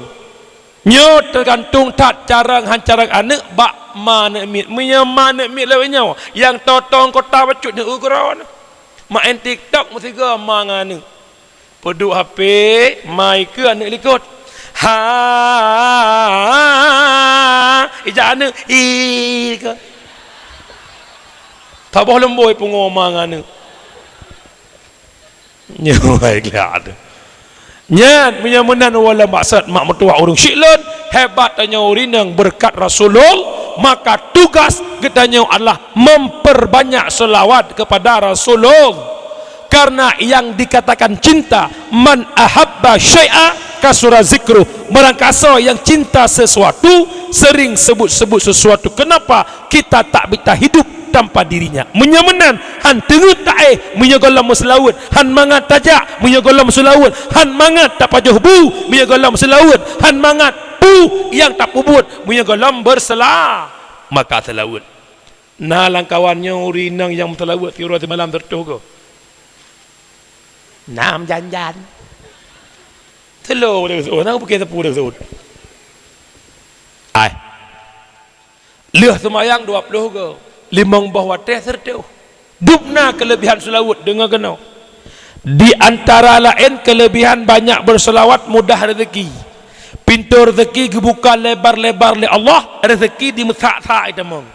Nyoe teugantung that carông han carông aneuëk bak ma aneuëk miet. Meunyoe ma aneuëk miet lawét nyoe, nyang totong kota bacut nyoe ugroe. Main TikTok meusigoe ma ngon aneuëk. Peuduek H P, ma ikeue aneuëk likot. Ha, ijak aneuëk, ikeue. Taboh leumboi pungo ma ngon aneuëk. Nyoe hai gleh. Nyan, meunyoe meunan wallah maksud mak meutuah ureuëng syik lôn, hebat tanyoe ureuëng inong beureukat Rasulullah, maka tugas geutanyoe adalah memperbanyak selawat kepada Rasulullah. Karena yang dikatakan cinta, "Man ahabba syai'a kasura zikruh." Barangkasoe yang cinta sesuatu, sering sebut-sebut sesuatu. Kenapa? Kita tak bisa hidup tanpa dirinya. Meunyoe meunan, han teungeut taéh meunyoe gohlom meuseulaweuet, han mangat tajak meunyoe gohlom meuseulaweuet, han mangat tapajoh bu meunyoe gohlom meuseulaweuet, han mangat peue nyang tapeubuet meunyoe gohlom beusela-, maka seulaweuet. Na lam kawan nyoe ureuëng inong nyang meuseulaweuet siuroe simalam sireutôh goe. Nam jan-jan. Teulo ureuëng seuôt, na bukan teupeu ureuëng seuôt. Ai. Lheueh seumayang dua ploh goe, limong boh watée sireutôh. Dubna keulebihan seulaweuet deungoe keunoe. Di antara laén keulebihan banyak beuseulaweuet mudah rezeki. Pintoe rezeki geubuka lebar-lebar lé Allah, rezeki dimeusak-sak itamong.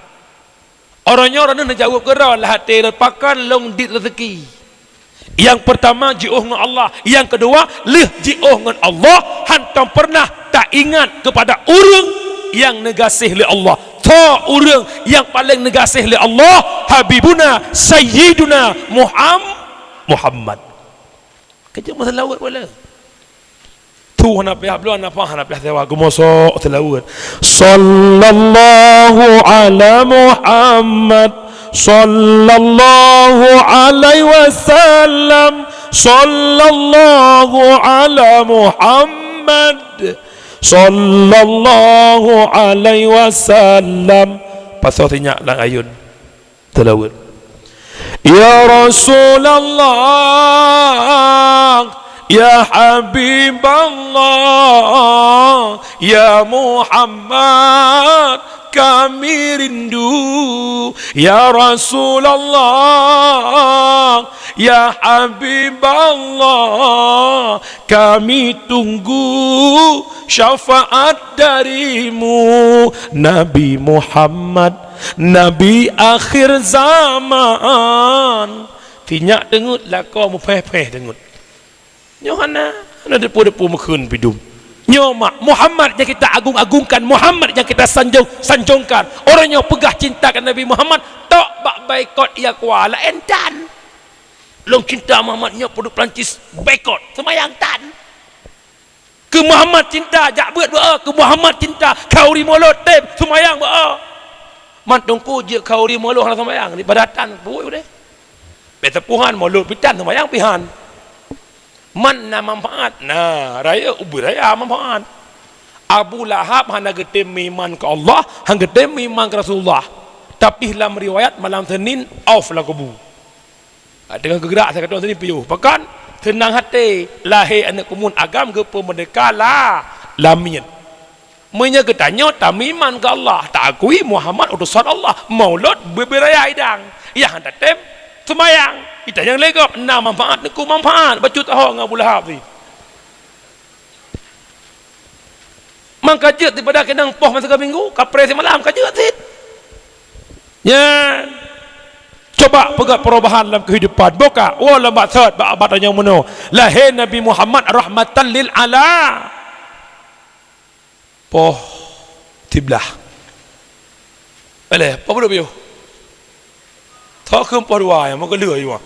Uroe nyoe droeneueh neujaweueb keudroe, "Lam até lôn pakon lôn dit rezeki?" Nyang peurtama jiôh ngon Allah, nyang keudua lheueh jiôh ngon Allah hantom peureunah taingat keupada ureuëng nyang neugaséh lé Allah. Soe ureuëng nyang paleng neugaséh lé Allah? Habibuna Sayyiduna Muham-, Muhammad. Keuceumeuseulaweuet boleh. Tuh hana payah bloe, hana payah, hana payah sewa, geumosok seulaweuet. Sallallahu ala Muhammad, sallallahu alaihi wasallam, sallallahu ala Muhammad, sallallahu alaihi wasallam. Pasoe sinyak lam ayun. Seulaweuet. Ya Rasulullah, ya Habiballah, ya Muhammad, kami rindu. Ya Rasulullah, ya Habiballah, kami tunggu syafaat darimu, Nabi Muhammad, Nabi akhir zaman. Sinyak teungeut, lakoe meupheh-pheh teungeut. Nyoe hana, hana depu-depu meukheun pidum. Nyoe mak Muhammad nyang kita agung-agungkan, Muhammad nyang kita sanjong-sanjongkan. Ureuëng nyoe peugah cinta keu Nabi Muhammad, tok bak baikot ia kuala entan. Lôn cinta Muhammad nyoe peuduek Perancis baikot, seumayang tan. Keu Muhammad cinta, jak beuet beu, keu Muhammad cinta, khauri mulod tem, seumayang beu. Man teungku jeuet khauri mulod hana seumayang, di badatan bui udeh. Beta puhan mulod pitan seumayang pihan. Man na manfaat, na raya ubui raya manfaat. Abu Lahab hana geutem meuiman keu Allah, hana geutem meuiman keu Rasulullah. Tapi lam riwayat malam Senin, auf lam kubu. Ha, teungoh geugerak siat ka tuan sini piôh. Pakon? Seunang até, lahé aneuëk keumuen agam geupeumeurdeka la-, lamiet. Meunyoe geutanyoe tameuiman keu Allah, taakui Muhammad utosan Allah, maulud beubeuraya idang. Yah hana tem seumayang. Ita nyang lé gob na manfaat, neuku manfaat, bacut taho ngon Abu Lahab tadi. Mangka jeuet daripada keunong poh masa minggu, kapreh simalam ka jeuet cit. Nyan. Coba peugah perubahan lam kehidupan. Buka, wah lam baksot, bak abad nyang meunoe. Lahé Nabi Muhammad rahmatan lil ala. Poh siblah. Alah, poh peuduek piôh. Tho keuh poh dua nyang meukeuleu ayue.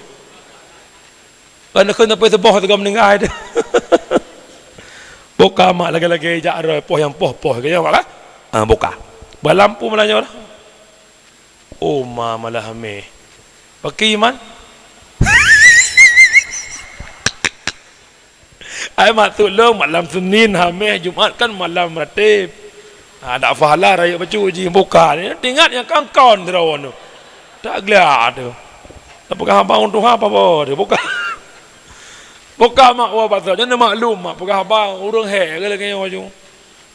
Kan kheun sampai seuboh teugom meuninggai teuh. Boka mak lagée-lagée jak roi poh nyang poh-poh ke nyan, kan? Ah, boka. Bak lampu malam nyoe dah. Oh, ma malah meh. Paki man? Ai maksud lôn, malam Senin, Hamis, Jumat kan malam ratib. Ha, dak pahala rayeuk bacut jih, buka ni. Ingat nyang kon-kon droe nyoe. Tak glak tu. Tak peugah haba ngon Tuhan apa-apa tu. Buka. Buka mak wa pasal. Jangan maklum mak peugah haba ureueng hek lagèe nyoe bacut.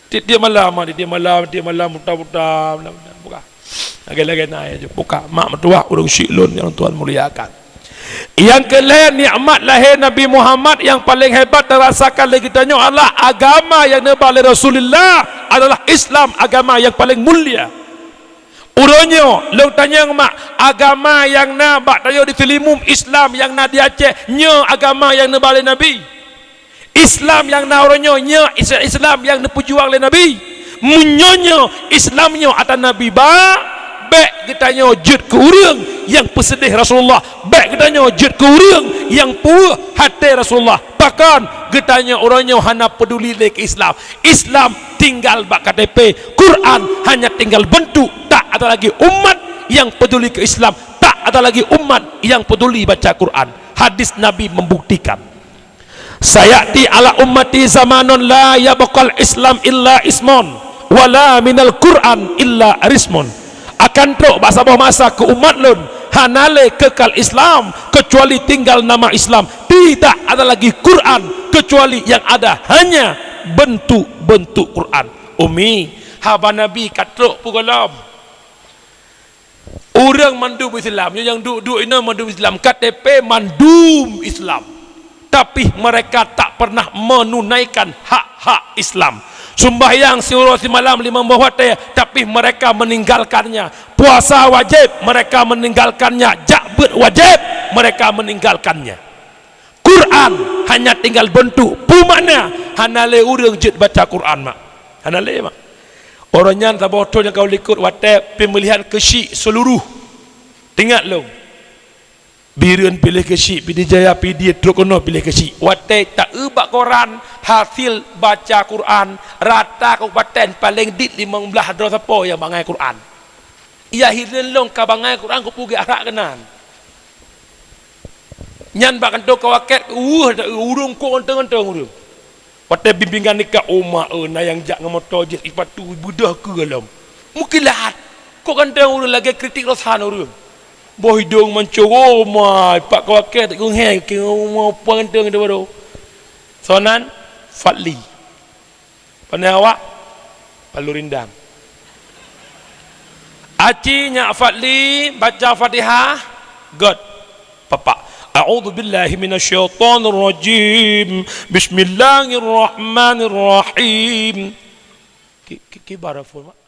Tiep-tiep malam, ha, tiep-tiep malam, tiep malam, buta-buta, malam-malam, buka. Lagèe-lagèe na, ya, buka. Mak meutuah ureueng syik lôn nyang Tuhan muliakan. Nyang keu lhèe, nikmat lahé Nabi Muhammad nyang paleng hebat tarasakan lé geutanyoe adalah agama nyang neuba lé Rasulullah adalah Islam, agama nyang paleng mulia. Uroe nyoe, lôn tanyong mak, agama nyang na bak tanyoe di Seulimeum, Islam nyang na di Aceh, nyoe agama nyang neuba lé Nabi? Islam nyang na uroe nyoe, nyoe Is-, Islam nyang neupeujuang lé Nabi. Meunyoe nyoe Islam nyoe ata Nabi ba, bèk geutanyoe jeuet keu ureueng nyang peuseudeh Rasulullah, bèk geutanyoe jeuet keu ureueng nyang puweueh até Rasulullah. Bahkan geutanyoe uroe nyoe hana peuduli lé keu Islam. Islam tinggal bak K T P, Quran hanya tinggal bentuk, tak ada lagi umat nyang peuduli keu Islam, tak ada lagi umat nyang peuduli baca Quran. Hadis Nabi membuktikan. "Sayati ala ummati zamanun la yabqal Islam illa ismun, wala minal Qur'an illa rismun." Akan trok bak saboh masa keu umat lôn, hana lé keukal Islam, keucuali tinggal nama Islam. Tidak ada lagi Quran, keucuali yang ada hanya bentuk-bentuk Quran. Umi, haba Nabi ka trok peue gohlom. Ureueng mandum Islam, nyoe nyang duek-duek inoe mandum Islam, K T P mandum Islam. Tapi mereka tak pernah menunaikan hak-hak Islam. Sumbahyang siuroe simalam limong boh watèe, tapi mereka meninggalkannya. Puasa wajib, mereka meninggalkannya. Jak beuet wajib, mereka meninggalkannya. Quran hanya tinggal bentuk, peue makna? Hana lé ureueng jeuet baca Quran, mak. Hana lé, mak. Uroe nyan saboh thôn nyang ka u likot watèe pemilihan keuchik seuluruh. Teuingat lôn. Bireuen piléh keuchik, Pidie Jaya, Pidie trok keunoe piléh keuchik. Watèe taeu bak koran hasil baca Quran, rata kabupaten paleng dit limong blaih droe sapo nyang bangai Quran. Iya hireuen lôn ka bangai Quran, kupeugah arak keunan. Nyan bak kantô kawakét, weueh, ureueng kok ganteng-ganteng ureueng. Watèe bimbingan nikah, oh ma, eh, na nyang jak ngon moto jih, sipatu beudôh keu lom. Meukilat. Kok ganteng ureueng lagèe kritik rosan ureueng. Boh idông mancung, oh ma, pak kawakét, geuhèng, keu ma, apa ganteng tu baru. Sonan, Fadli. Pane awak? Palu rindang. Aci nyak Fadli baca Fatihah, göt. Papa. A'udzubillahi minasyaitonirrajim. Bismillahirrahmanirrahim. Ki, ki, kibar phôn, Mak.